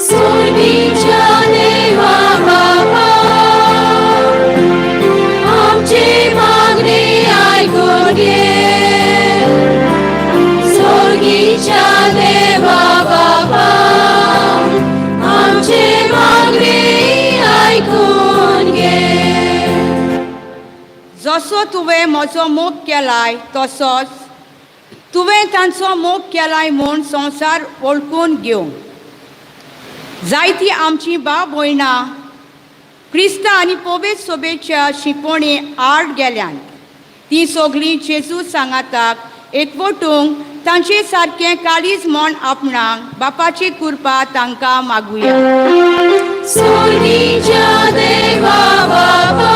सुर्गीच्या देवा बापा, आमची मागणी आयकून घे. सुर्गीच्या देवा बापा, आमची मागणी आयकून घे. जसो तुवें म्हजो मोग केलाय तसोच तुवें तांचो मोग केलाय म्हूण संवसार वळखून घेवं. जायती आमची भाव भयणां क्रिस्ता आनी पवित्र सोबेच्या शिकवणे आड गेल्यान. ती सगळीं जेजू सांगाताक एकवटूंक तांचे सारकें काळीज म्हण आपणाक बापाची कृपा तांकां मागुया. सुर्गीच्या देवा बापा,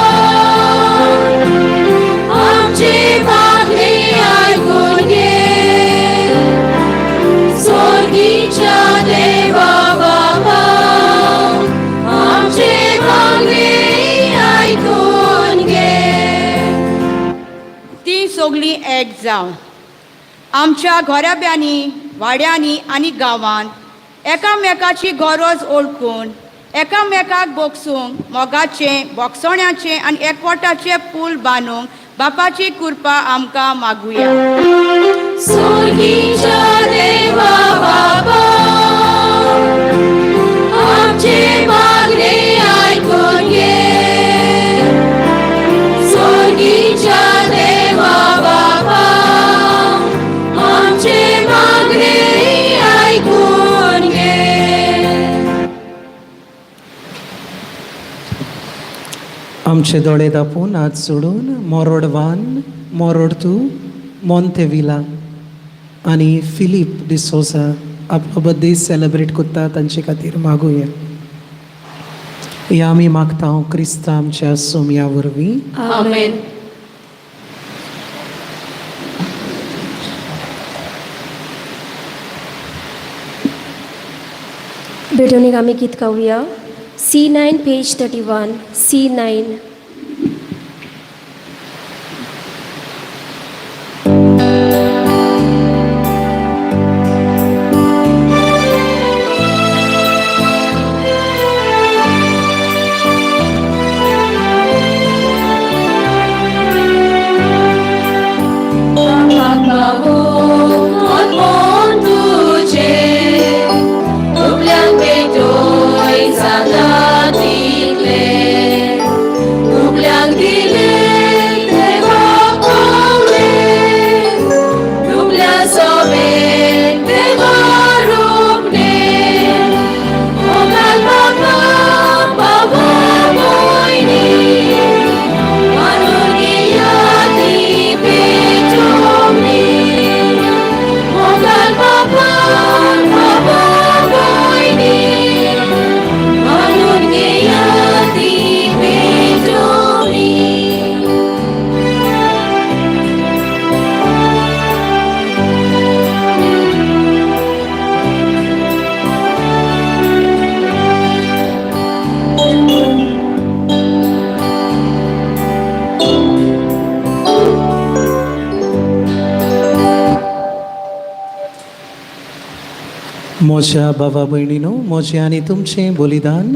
आमची मागणी आयकून घे. सुर्गीच्या देवा बापा, आमची मागणी आयकून घे. ती सगळीं एक जावन आमच्या घराब्यांनी, वाड्यांनी आनी गांवांत एकामेकाची गरज वळखून एकामेकाक बोगसूंक मोगाचें, बोगसण्याचें आनी एकवटाचें पूल बांदूंक बापाची कृपा आमकां मागुया. सुर्गीच्या देवा बापा, आमची मागणी आयकून घे. सुर्गीच्या देवा बापा, आमची मागणी आयकून घे. आमचे दोळे दापून हात सोडून मोरोड वान, मोरोड तू मोंतेविला आनी फिलीप डिसोजा आपलो बर्थडे सेलेब्रेट करता तांचे खातीर मागुया. ह्या आमी मागता क्रिस्ता आमच्या सोमया वरवीं. आमेन. भेटवणीक आमी गीत गावया. C9 page 31, C9. म्हज्या बाबा भयणीनो, म्हजें आनी तुमचें बलिदान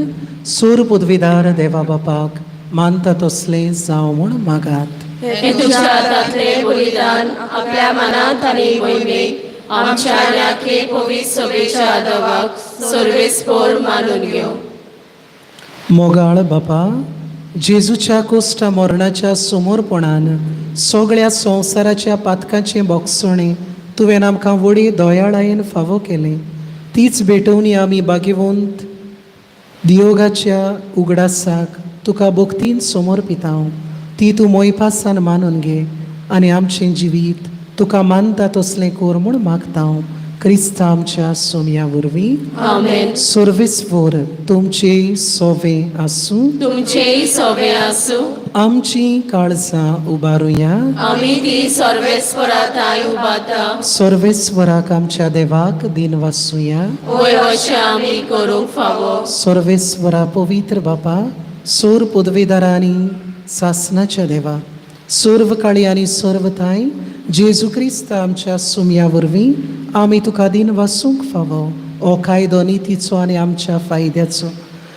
सूर पदवीदार देवा बापाक मानता तसलें जावं म्हूण मागात. हे तुझ्या हातांतले बलिदान आपल्या मनांत आनी मोहिमेक आमच्या आनी आखे पवित्र सभेच्या दवाक सर्वेस्पोर मानून घेवं. मोगाळ बापा, जेजूच्या कोश्टा मरणाच्या समोरपणान सगळ्या संवसाराच्या पातकाचें बोगसणें तुवें आमकां व्हडी दयाळायेन फावो केलें. तीच भेटवणी आमी भाग्यवंत दियोगाच्या उगडासाक तुका भक्तीन समर्पितांव. ती तूं मोयपासान मानून घे आनी आमचें जिवीत तुका मानता तसलें कोर म्हूण मागता, क्रिस्ता आमच्या सोमया वरवीं. आमेन. सर्वेस्पर तुमचे सोवे आसूं. तुमचेय सोबे आसूं. आमची काळजां उबारुया. आमी ती सर्वेस्परा थांय उबाता. सर्वेस्वराक आमच्या देवाक दिन वासुया. वय, अशें आमी करूंक फावो. सर्वेस्वरा, पवित्र बापा, सोर पदवेदारांनी सासनाच्या देवा, सर्व काळी आनी सर्व थांय जेजू क्रिस्त आमच्या सुमया वरवीं आमी तुका दिन वासूंक फावो. हो कायदो नितीचो आनी आमच्या फायद्याचो.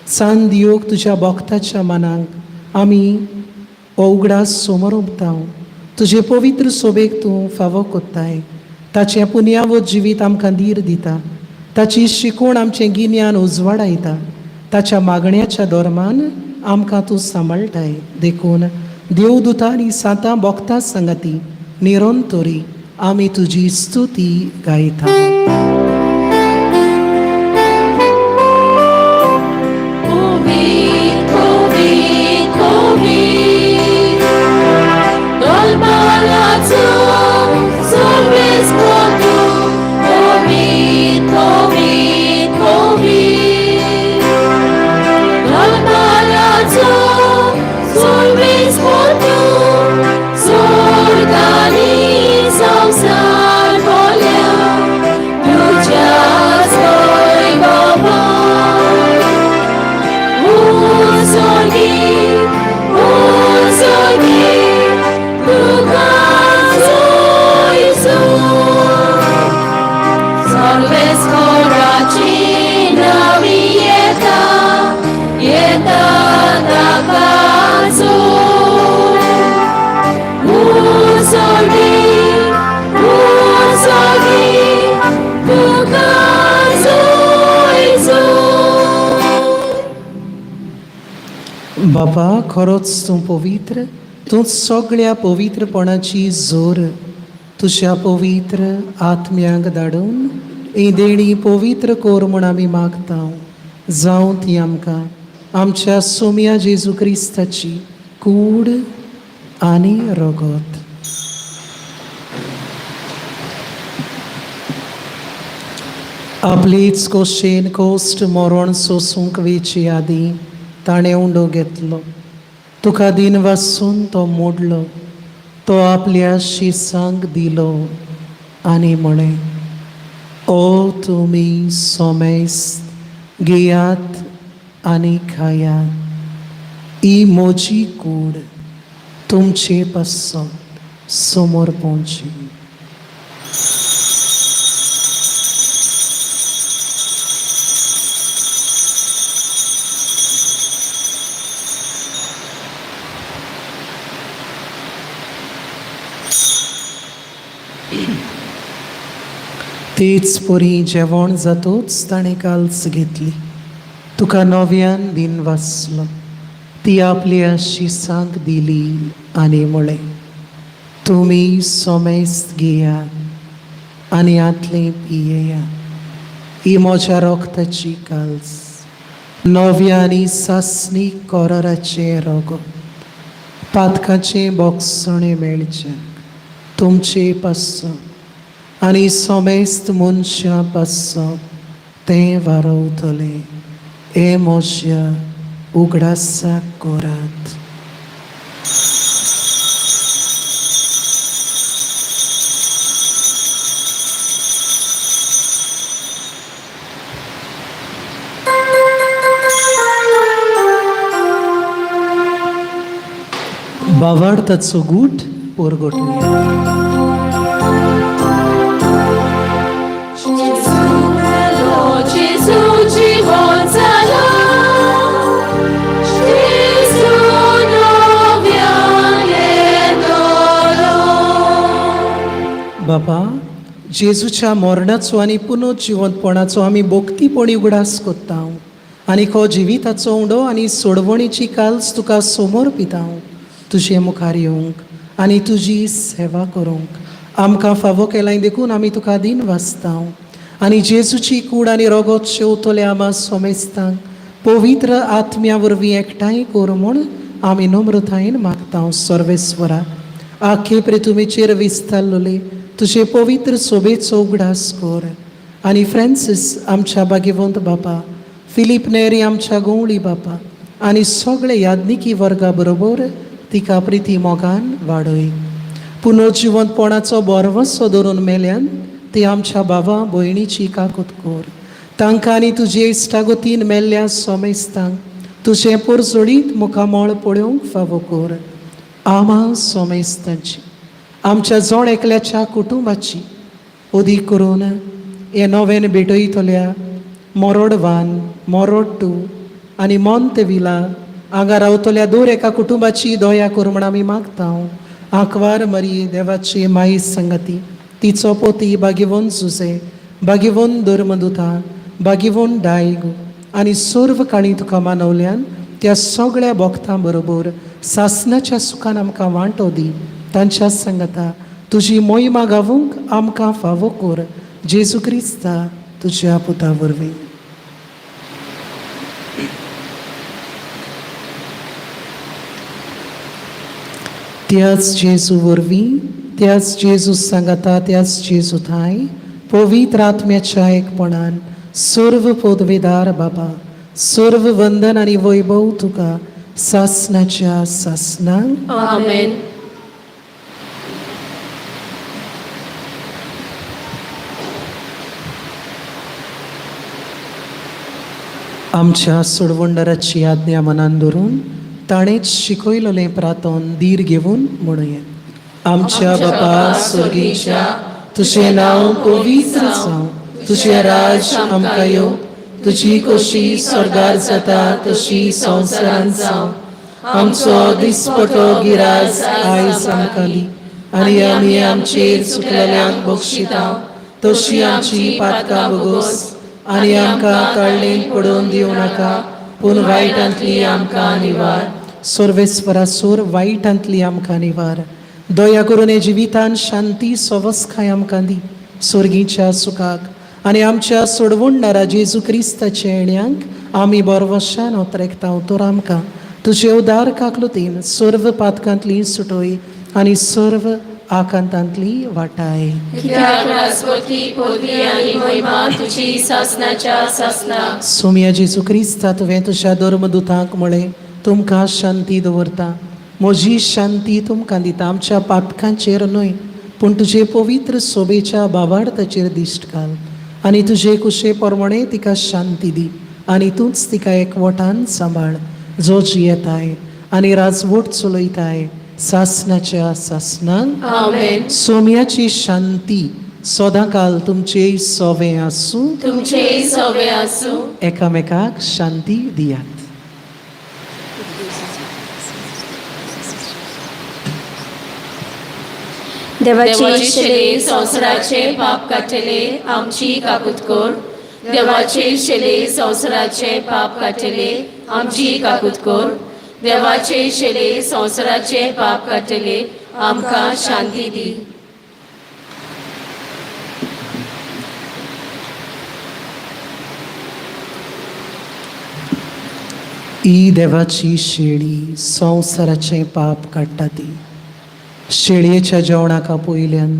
सान दियोग तुज्या भक्ताच्या मनाक आमी हो उगडास समोर उबता. तुजे पवित्र सोबेक तूं फावो कोत्ताय. ताचें पुनयावत जिवीत आमकां धीर दिता. ताची शिकवण आमचें गिन्यान उजवाडायता. ताच्या मागण्याच्या धर्मान आमकां तूं सांबाळटाय. देखून देवदूतां आनी सांतां भोगता सांगाती निरंतरी आमी तुजी स्तुती गायता. Covid, Covid, Covid, Dol palazzo, सर्वेस्पर Covid, Covid, Covid, Dol palazzo, सर्वेस्पर स्वर्गानी संसार बोल्या, तुझ्याच होय बाबा. Uzorgi, uzorgi, tuka zoizu. Salves coracina vieta, yeta takazu. Uzorgi, uzorgi, tuka zoizu. बापा, खरोच तूं पवित्र, तूं सगळ्या पवित्रपणाची जोर. तुज्या पवित्र आत्म्यांक धाडून ही देणी पवित्र कोर म्हूण आमी मागता. जावं ती आमकां आमच्या सोम्या जेजू क्रिस्ताची कूड आनी रगत. आपलीच कोशेन कोश्ट मरण सोसूंक वेची आदी ताणें उंडो घेतलो. तुका दिन वासून तो मोडलो. तो आपल्या शिसांक दिलो आनी म्हळें, ओ तुमी सोमेस्त घेयात आनी खायात. ही म्हजी कूड तुमचे पासत समोर पोवची. तेच परी जेवण जातूच ताणें काल्स घेतली. तुका नव्यान दिन वाचलो. ती आपल्या शिसांक दिली आनी म्हळें, तुमी सोमेस्त घेयात आनी आतलें पियेयात. ही म्हज्या रक्ताची काल्स, नव्या आनी सासणी कोराराचें रगत. पातकाचें बोगसणें मेळचें तुमचे पासत आनी समेस्त मनशां पासत तें वारवतलें. हे म्हज्या उगडासाक करात. बावार्थाचो गूट पोरगोटुया. Gesù, जिवंत जाला, Gesù नव्याने दोलो. बाबा, जेजूच्या मरणाचो आनी पुनर्जिवंतपणाचो आमी भक्तीपणी उगडास कोत्ता. आनी हो जिविताचो उंडो आनी सोडवणीची काल्स तुका समोर पितांव तुजे मुखार येवंक आनी तुजी सेवा करूंक आमकां फावो केलाय देखून आमी तुका दीन वाचतांव आनी जेजूची कूड आनी रोगोत शेवतले आमा सोमेस्तांक पवित्र आत्म्या वरवीं एकठांय कर म्हूण आमी नम्रतायेन मागतांव. सर्वेस्वरा, आखे प्रितुमेचेर विस्तारलेले तुजे पवित्र सोबेचो उगडास कर आनी फ्रांसीस आमच्या भाग्यवंत बापा, फिलीप नेरी आमच्या गवळी बापा आनी सगळे याज्ञिकी वर्गा बरोबर तिका प्रिती मोगान वाडय. पुनर्जिवंतपणाचो बोरवसो धरून मेल्यान ती आमच्या बाबा भयणीची काकूत कर. तांकां आनी तुजे इश्टागतीन मेल्ल्या सोमेस्तांक तुजें पोरजोडीत मुखामळ पळोवंक फावो कर. आमा सोमेस्तांची आमच्या जण एकल्याच्या कुटुंबाची अदीक करून हे नव्यान भेटयतल्या मोरोड वन, मोरोड टू आनी मोंतेविला हांगा रावतल्या दर एका कुटुंबाची दया कर म्हण आमी मागता. आंकवार मरी देवाची माई संगती, तिचो पोती बागेवन जुजे, बागेवन धर्मदुता, बागेवन डायग आनी सर्व काणी तुका मानवल्यान त्या सगळ्या भक्तां बरोबर सासनाच्या सुखान आमकां वांटो दी. तांच्या संगता तुजी मोहिमा गावूंक आमकां फावो कर. जेजू क्रिस्ता तुज्या पुता वरवीं. त्याच जेजू वरवीं, त्याच जेजू सांगाता, त्याच जेजू थांय पवित्र आत्म्याच्या एकपणान सर्व पदवेदार बाबा, सर्व वंदन आनी वैभव तुका सासनाच्या सासनाक. आमेन. आमच्या सोडवणदाराची आज्ञा मनान धरून ताणेच शिकयलेलें प्रातोन धीर घेवन म्हणुया. आमच्या बापा स्वर्गीच्या, तुजें नांव पवित्र जावं, तुजें राज आमकां येवं, तुजी खोशी स्वर्गार जाता तशी संवसारांत जावं. आमचो दिसपटो गिराज आयज आमकां दी आनी आमी आमचेर चुकलेल्यांक बक्षिता तशी आमची पातकां भोगोस आनी आमकां तळणेक पडोवन दिवं नाका, पूण वायटांतली आमकां निवार. सर्वेस्वरा, सोर वायटांतली आमकां निवार. दया करून हे जिवितान शांती सवस्काय आमकां दी सोर्गीच्या सुखाक आनी आमच्या सोडवणदारा जेजू क्रिस्ताच्या येण्यांक आमी बरवशान ओतरेकता. तर आमकां तुजे उदार काकलुतीन सर्व पातकांतली सुटोय आनी सर्व आकांतांतली वाटाय. कित्याक राजवटी, पदवी आनी महिमा तुजी सासनाच्या सासनाक. सोमया जेजू क्रिस्ता, तुवें तुज्या धर्मदुतांक म्हळें, तुमकां शांती दवरता, म्हजी शांती तुमकां दिता. आमच्या पातकांचेर न्हय पूण तुजे पवित्र सोबेच्या बाबार्थाचेर दिश्ट घाल आनी तुजे कुशे प्रमाणे तिका शांती दी आनी तूंच तिका एकवटान सांबाळ, जो जियेताय आनी राजवट चलयताय सासनाच्या सासनाक. आमेन. सोम्याची शांती सदांकाल तुमचे सोवे आसूं. तुमचे सवे आसूं. एकामेकाक शांती दियात. देवाचे शेले संवसाराचे पाप काडटले, आमची काकूत कर. देवाचे शेले संवसाराचे पाप काडटले, आमची काकूत कर. देवाचे शेले संवसाराचे पाप काडटले, आमकां शांती दी. ही देवाची शेळी संवसाराचें पाप काडटा. ती शेळयेच्या जेवणाक पयल्यान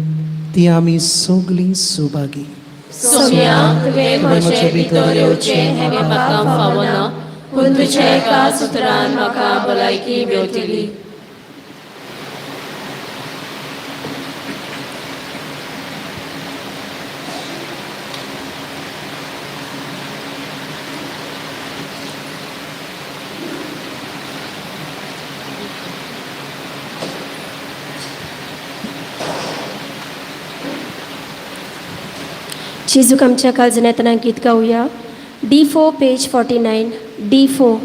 ती आमी सगलीं सुभागी. सोम्या, तुवें म्हजे भितर येवचें हें म्हाका फावना, पूण तुज्या एका सुत्रान म्हाका भलायकी मेवतली. जेजूक आमच्या काळजांत येतना गीत गावया. D4 page 49, D4.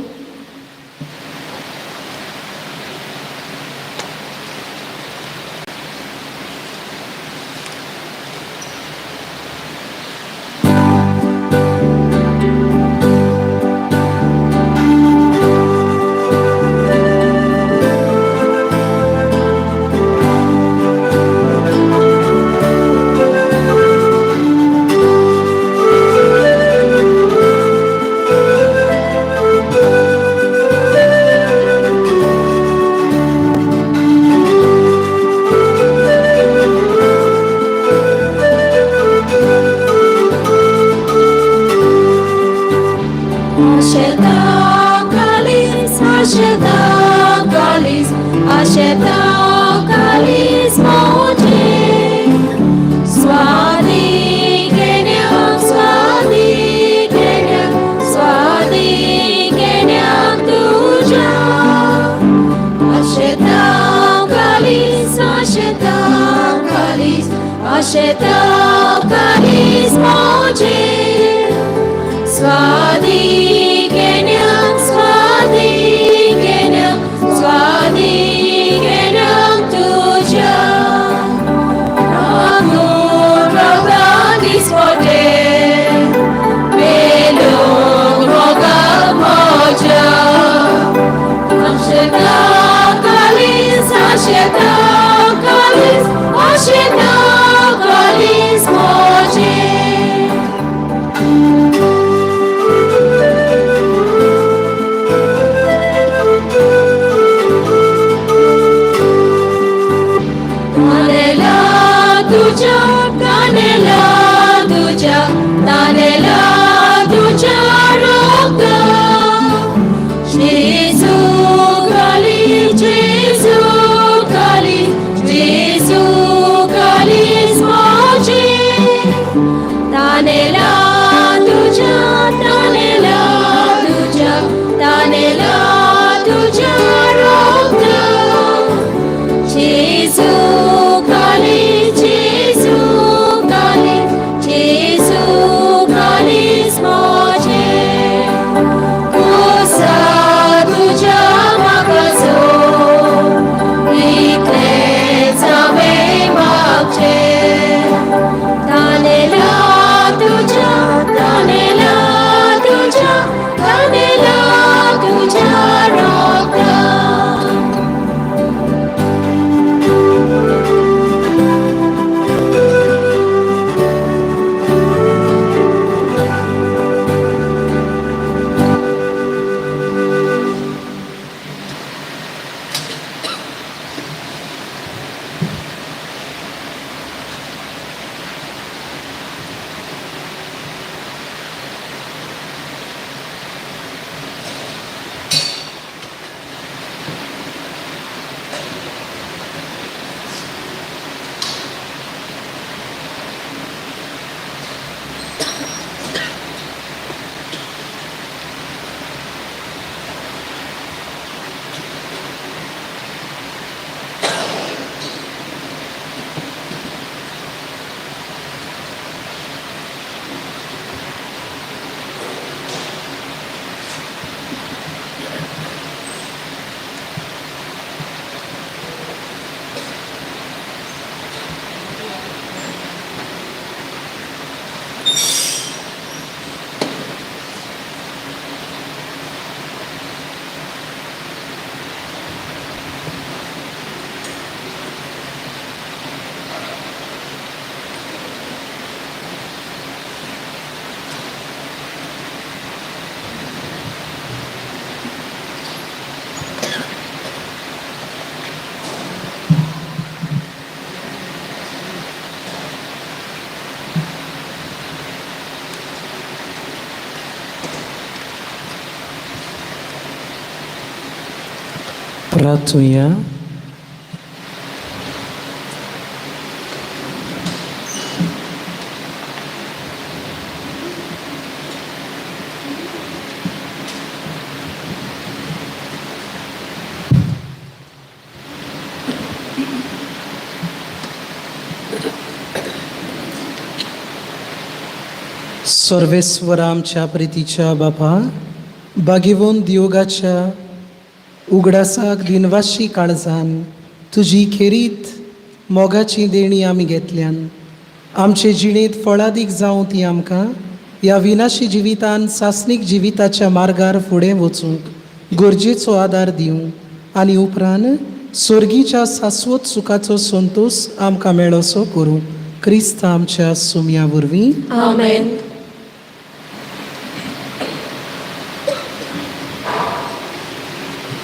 आशेता कालीस आशेता कालीस आशेता कालीस मोजे स्वादी घेण्याक स्वादी घेण्याक स्वादी घेण्याक तुज्या आशेता कालीस आशेता कालीस आशेता कालीस मोजे स्वादी घेण्याक स्वादी घेण्याक स्वादी घेण्याक तुज्या आंगूर रावता दिसपटे मेलोंक मोगाक म्हज्या आशेता कालीस आशेता कालीस आशेता कालीस म्हजें. तानेला तुझ्या तानेला तुझ्या तानेला तुझ्या रोगता जेजू काली जेजू काली जेजू कालीस माझे तानेला तुझ्या तानेला तुझ्या तानेला तुझ्या रोगता जेजू काली जेजू काली जेजू कालीस माझे कोसा तुझ्या म्हाका इतलेंच हांवें मागचें तानेला तुझ्या तानेला तुझ्या तानेला तुझ्या रोगता. प्रार्थुया. सर्वेस्वर आमच्या प्रितीच्या बापा, बागेवन दियोगाच्या उगडासाक दिनवाशी काळजान तुजी खेरीत मोगाची देणी आमी घेतल्यान आमचे जिणेंत फळादीक जावं ती आमकां ह्या विनाशी जिवितान सासणीक जिविताच्या मार्गार फुडें वचूंक गरजेचो आदार दिवं आनी उपरांत सोर्गीच्या सास्वत सुखाचो संतोश आमकां मेळोसो करूं क्रिस्त आमच्या सुमया वरवीं. आमेन.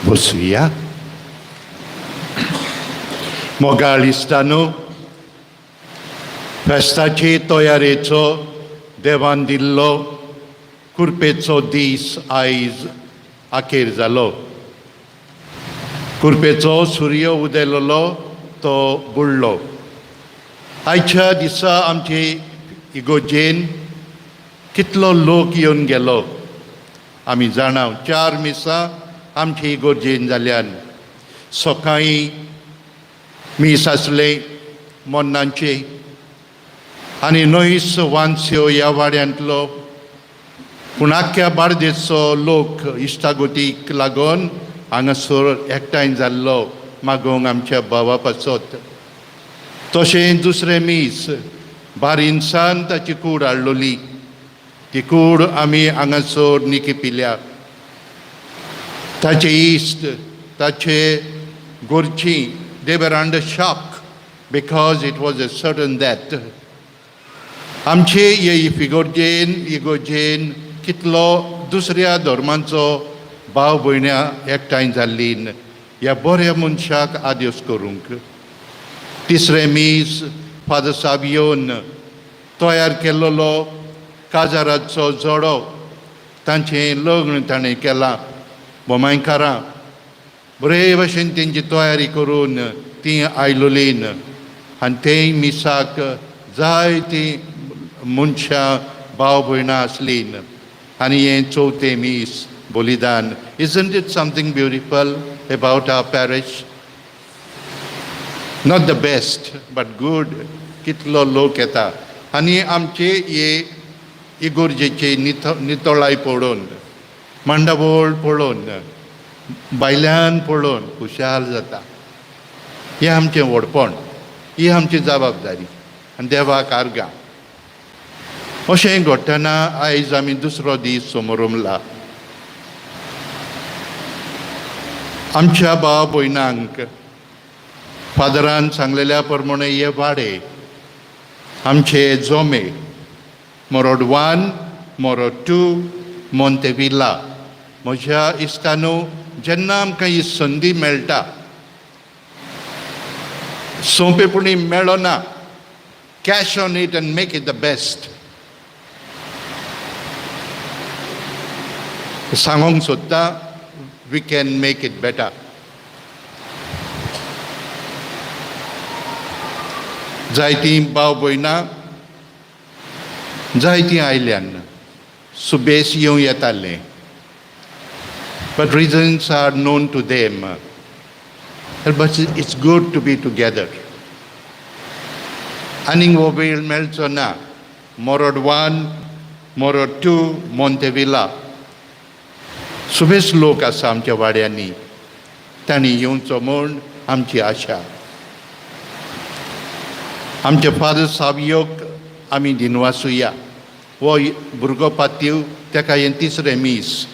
बसुया. मोगाळ इश्टांनो, फेस्ताचे तयारेचो देवान दिल्लो कुरपेचो दीस आयज अखेर जालो. कुरपेचो सूर्य उदेलेलो तो बुडलो. आयच्या दिसा आमचे इगोर्जेन कितलो लोक येवन गेलो आमी जाणा. चार मिसां आमचे इगोर्जेन जाल्यान. सकाळीं मीस आसलें मोन्नांचें आनी न्हयस वानस्यो ह्या वाड्यांतलो, पूण आख्ख्या बार्देसचो लोक इश्टागोतीक लागून हांगासर एकठांय जाल्लो मागोवंक आमच्या भावा पासत. तशें दुसरें मीस बारीनसान ताची कूड हाडलोली, ती कूड आमी हांगासर निकी पिल्या. ताचे इश्ट, ताचे गोरची, they were under shock because it was a sudden death. आमचे हे फिगोर्जेन इगोर्जेन कितलो दुसऱ्या धर्मांचो भाव भयण्यां एकठांय जाल्लीं ह्या बऱ्या मनशाक आदेस करूंक. तिसरें मीस फादर साहेब येवन तयार केल्लो काजाराचो जोडो, तांचें लग्न ताणें केलां. बोमायकारां बरे भशेन तेंची तयारी करून तीं आयलोलीं आनी तेय मिसाक जायतीं मनशां भाव भयणां आसलीं. आनी हें चवथें मीस बलिदान. Isn't it something beautiful about our parish? Not the best, but good. कितलो लोक येता आनी आमचे हे इगोर्जेचे नितळाय पळोवन, मांडावळ पळोवन, भायल्यान पळोवन खुशाल जाता. हें आमचें व्हडपण, ही आमची जबाबदारी आनी देवाक आर्गां. अशें घडटना आयज आमी दुसरो दीस समोरमला. आमच्या भाव भयणांक फादरान सांगलेल्या प्रमाणे हे वाडे आमचे जोमे, मोरोड 1, मोरोड 2, मोंतेविला. म्हज्या इश्टानो, जेन्ना आमकां ही संदी मेळटा, सोंपेपणी मेळना, cash on it and make it the best. सांगूंक सोदता, we can make it better. जायतीं भाव भयणां जायतीं आयल्यान सुबेस येवं येतालें, but reasons are known to them. But it's good to be together. आनीक हो वेळ मेळचो ना. मोरोड 1, मोरोड 2, मोंतेविला सुबेस लोक आसा आमच्या वाड्यांनी, तांणी येवचो म्हूण आमची आशा. आमच्या फादर सावियोक आमी दिनवासुया. हो भुरगो पातीव, ताका हें तिसरें मीस.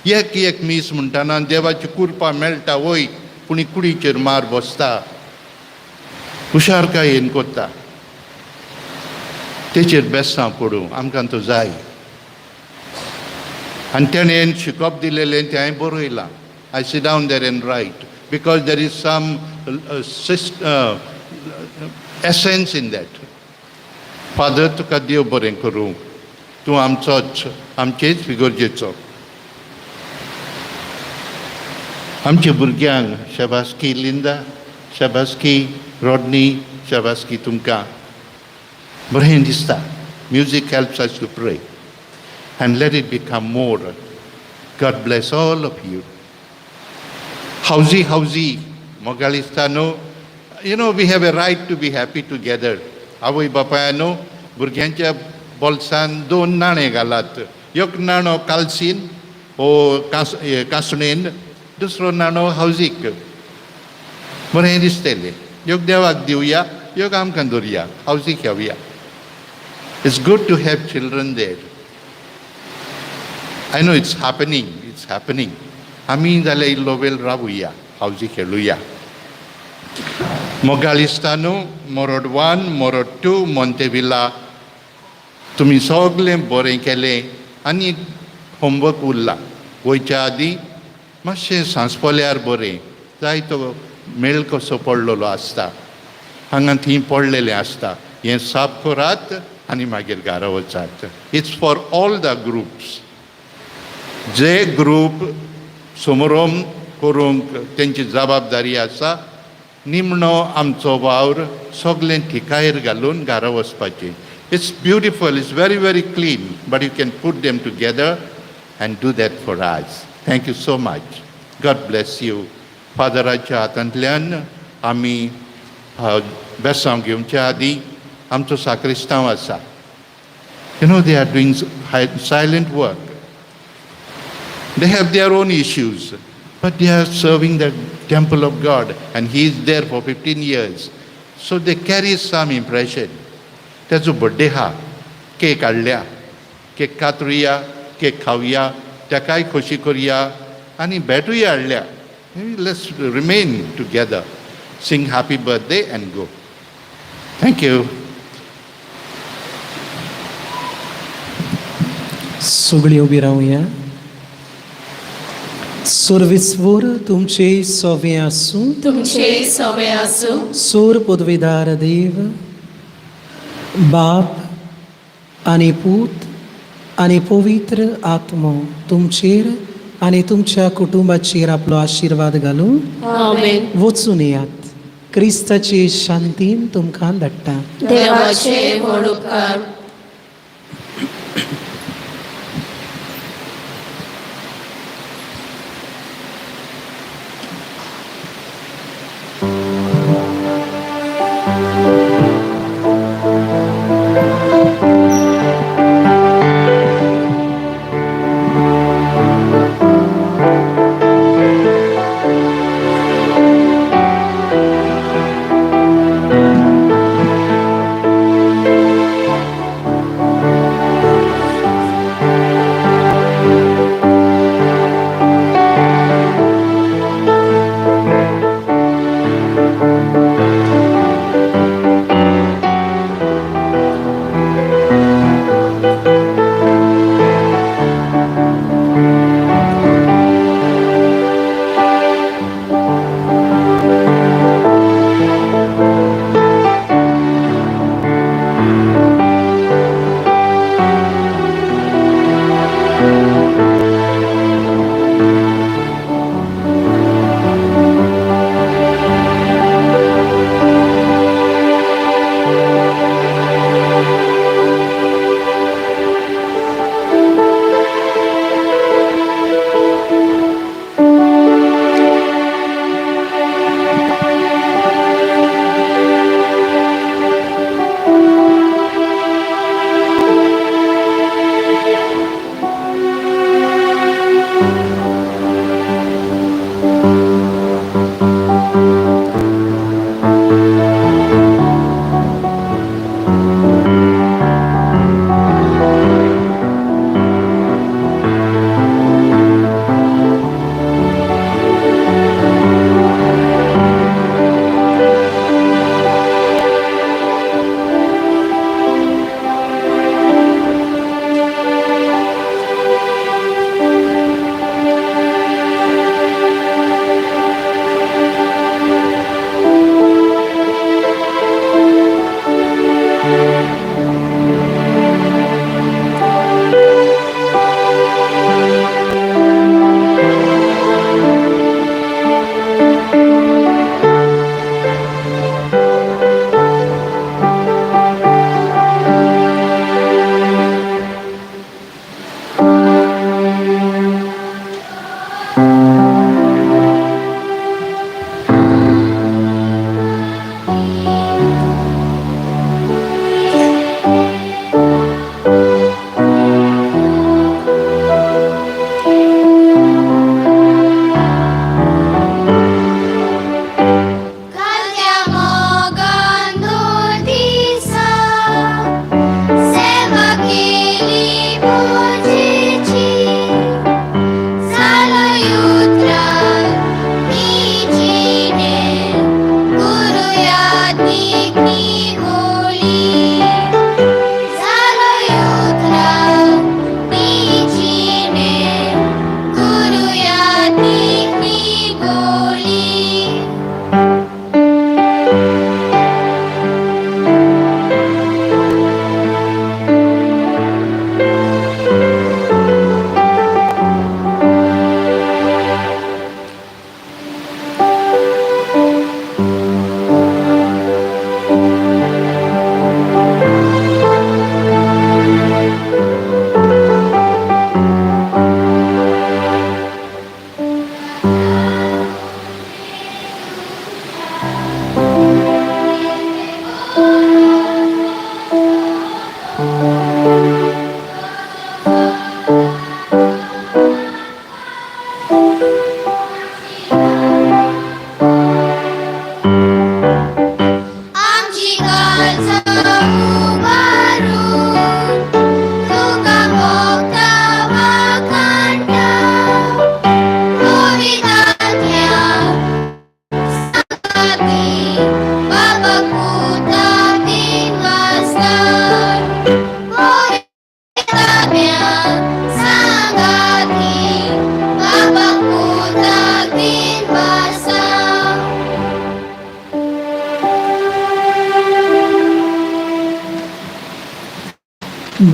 एक एक मीस म्हणटना देवाची कुरपा मेळटा वय, पूण कुडीचेर मार बसता, हुशारकायेन करता. तेचेर बेसां पडूं आमकां तो जाय. आनी तेणें शिकप दिलेलें तें हांवें बरयलां. I sit down there and write because there is some essence in that. Father, तुका देव बरें करूं. तूं आमचोच, आमचेच फिगोर्जेचो. आमच्या भुरग्यांक शाबासकी. लिंदा, शाबासकी. रॉडनी, शाबासकी तुमकां. बरें दिसता. Music helps us to pray, and let it become more. God bless all of you. हावजी हावजी मोगालिस्तानो, we have a right to be happy together. आवय बापायानो, भुरग्यांच्या बोल्सान दोन नाणे घालात. एक नाणो कालसीन ओ कांसणेन, दुसरो नाणो हावजीक. बरें दिसतलें. एक देवाक दिवया, एक आमकां दवरया, हावजीक घेवया. It's good to have children there. I know it's happening, it's happening. आमी जाल्यार इल्लो वेळ रावुया, हावजी खेळुया. मोगालिस्तानो, मोरोड 1, मोरोड 2, मोंतेविला, तुमी सगळें बरें केलें. आनी होमवर्क उरला. वयच्या आदीं मातशें सांसपल्यार बरें. जायतो मेळ कसो पडलेलो आसता, हांगा थंय पडलेलें आसता. हें साफ करात आनी मागीर घरा वचात. It's for all the groups. जे ग्रूप समोरोम करूंक तेंची जबाबदारी आसा निमणो आमचो वावर सगळें ठिकायर घालून घरा वचपाचें. It's beautiful, it's very very clean, but you can put them together and do that for us. Thank you so much. God bless you. फादराच्या हातांतल्यान आमी बेसांव घेवच्या आदीं आमचो साक्रिस्तांव आसा. They are doing silent work. They have their own issues, but they are serving the temple of God, and he is there for 15 years. So they carry some impression. ताचो बड्डे हा, केक हाडल्या, केक कातरुया, केक खावया, ताकाय खोशी करुया आनी भेटूय हाडल्या. Let's remain together, sing happy birthday and go. Thank you. सगळीं उबी रावया. सुरविस्वूर तुमचे सोवे आसूं. तुमचे सवे आसूं. सूर पदवीदार देव बाप आनी पूत आनी पवित्र आत्मो तुमचेर आनी तुमच्या कुटुंबाचेर आपलो आशिर्वाद घालूं. आमेन. वचून येयात, क्रिस्ताचे शांतीन तुमकां धाडटा. देवाचे व्हड उपकार.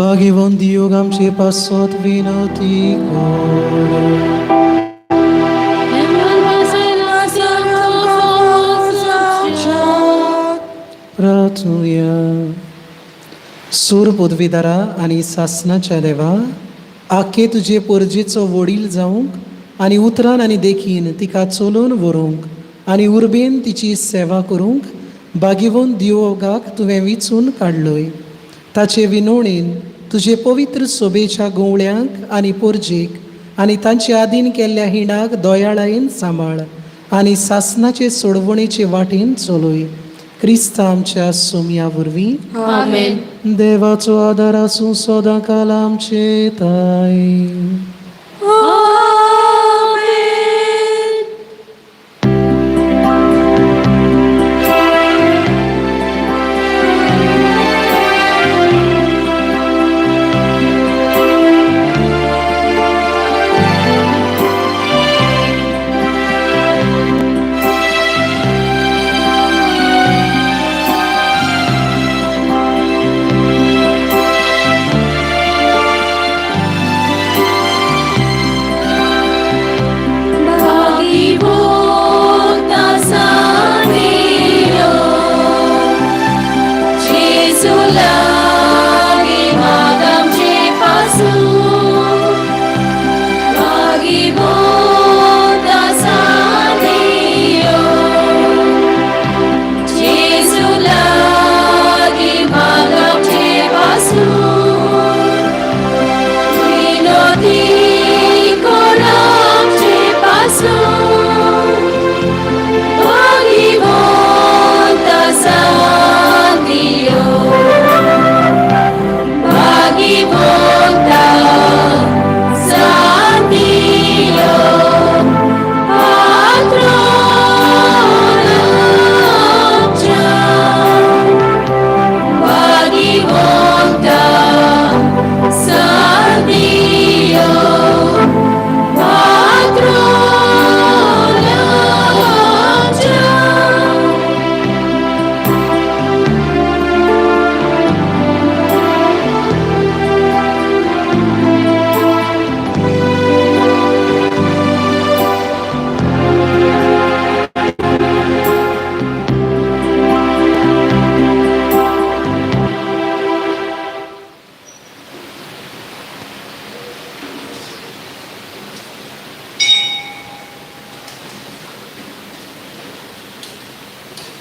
भाग्यवंत योग आमचे पासत विनोती कर. प्रार्थुया. सूर पदवीदारा आनी सासनाच्या देवा, आखे तुजे पोरजेचो वडील जावंक आनी उतरान आनी देखीन तिका चलोवन व्हरूंक आनी उर्बेन तिची सेवा करूंक भाग्यवंत दिवोगाक तुवें विचून काडलोय. ताचे विनोणेन तुजे पवित्र सोबेच्या गवळ्यांक आनी पोरजेक आनी तांचे आदीन केल्ल्या हिणाक दोयाळायेन सांबाळ आनी सासनाचे सोडवणेचे वाटेन चलोय. क्रिस्ता आमच्या सोमया वरवीं. आमेन. देवाचो आदार आसूं सदां काल आमचे ताय.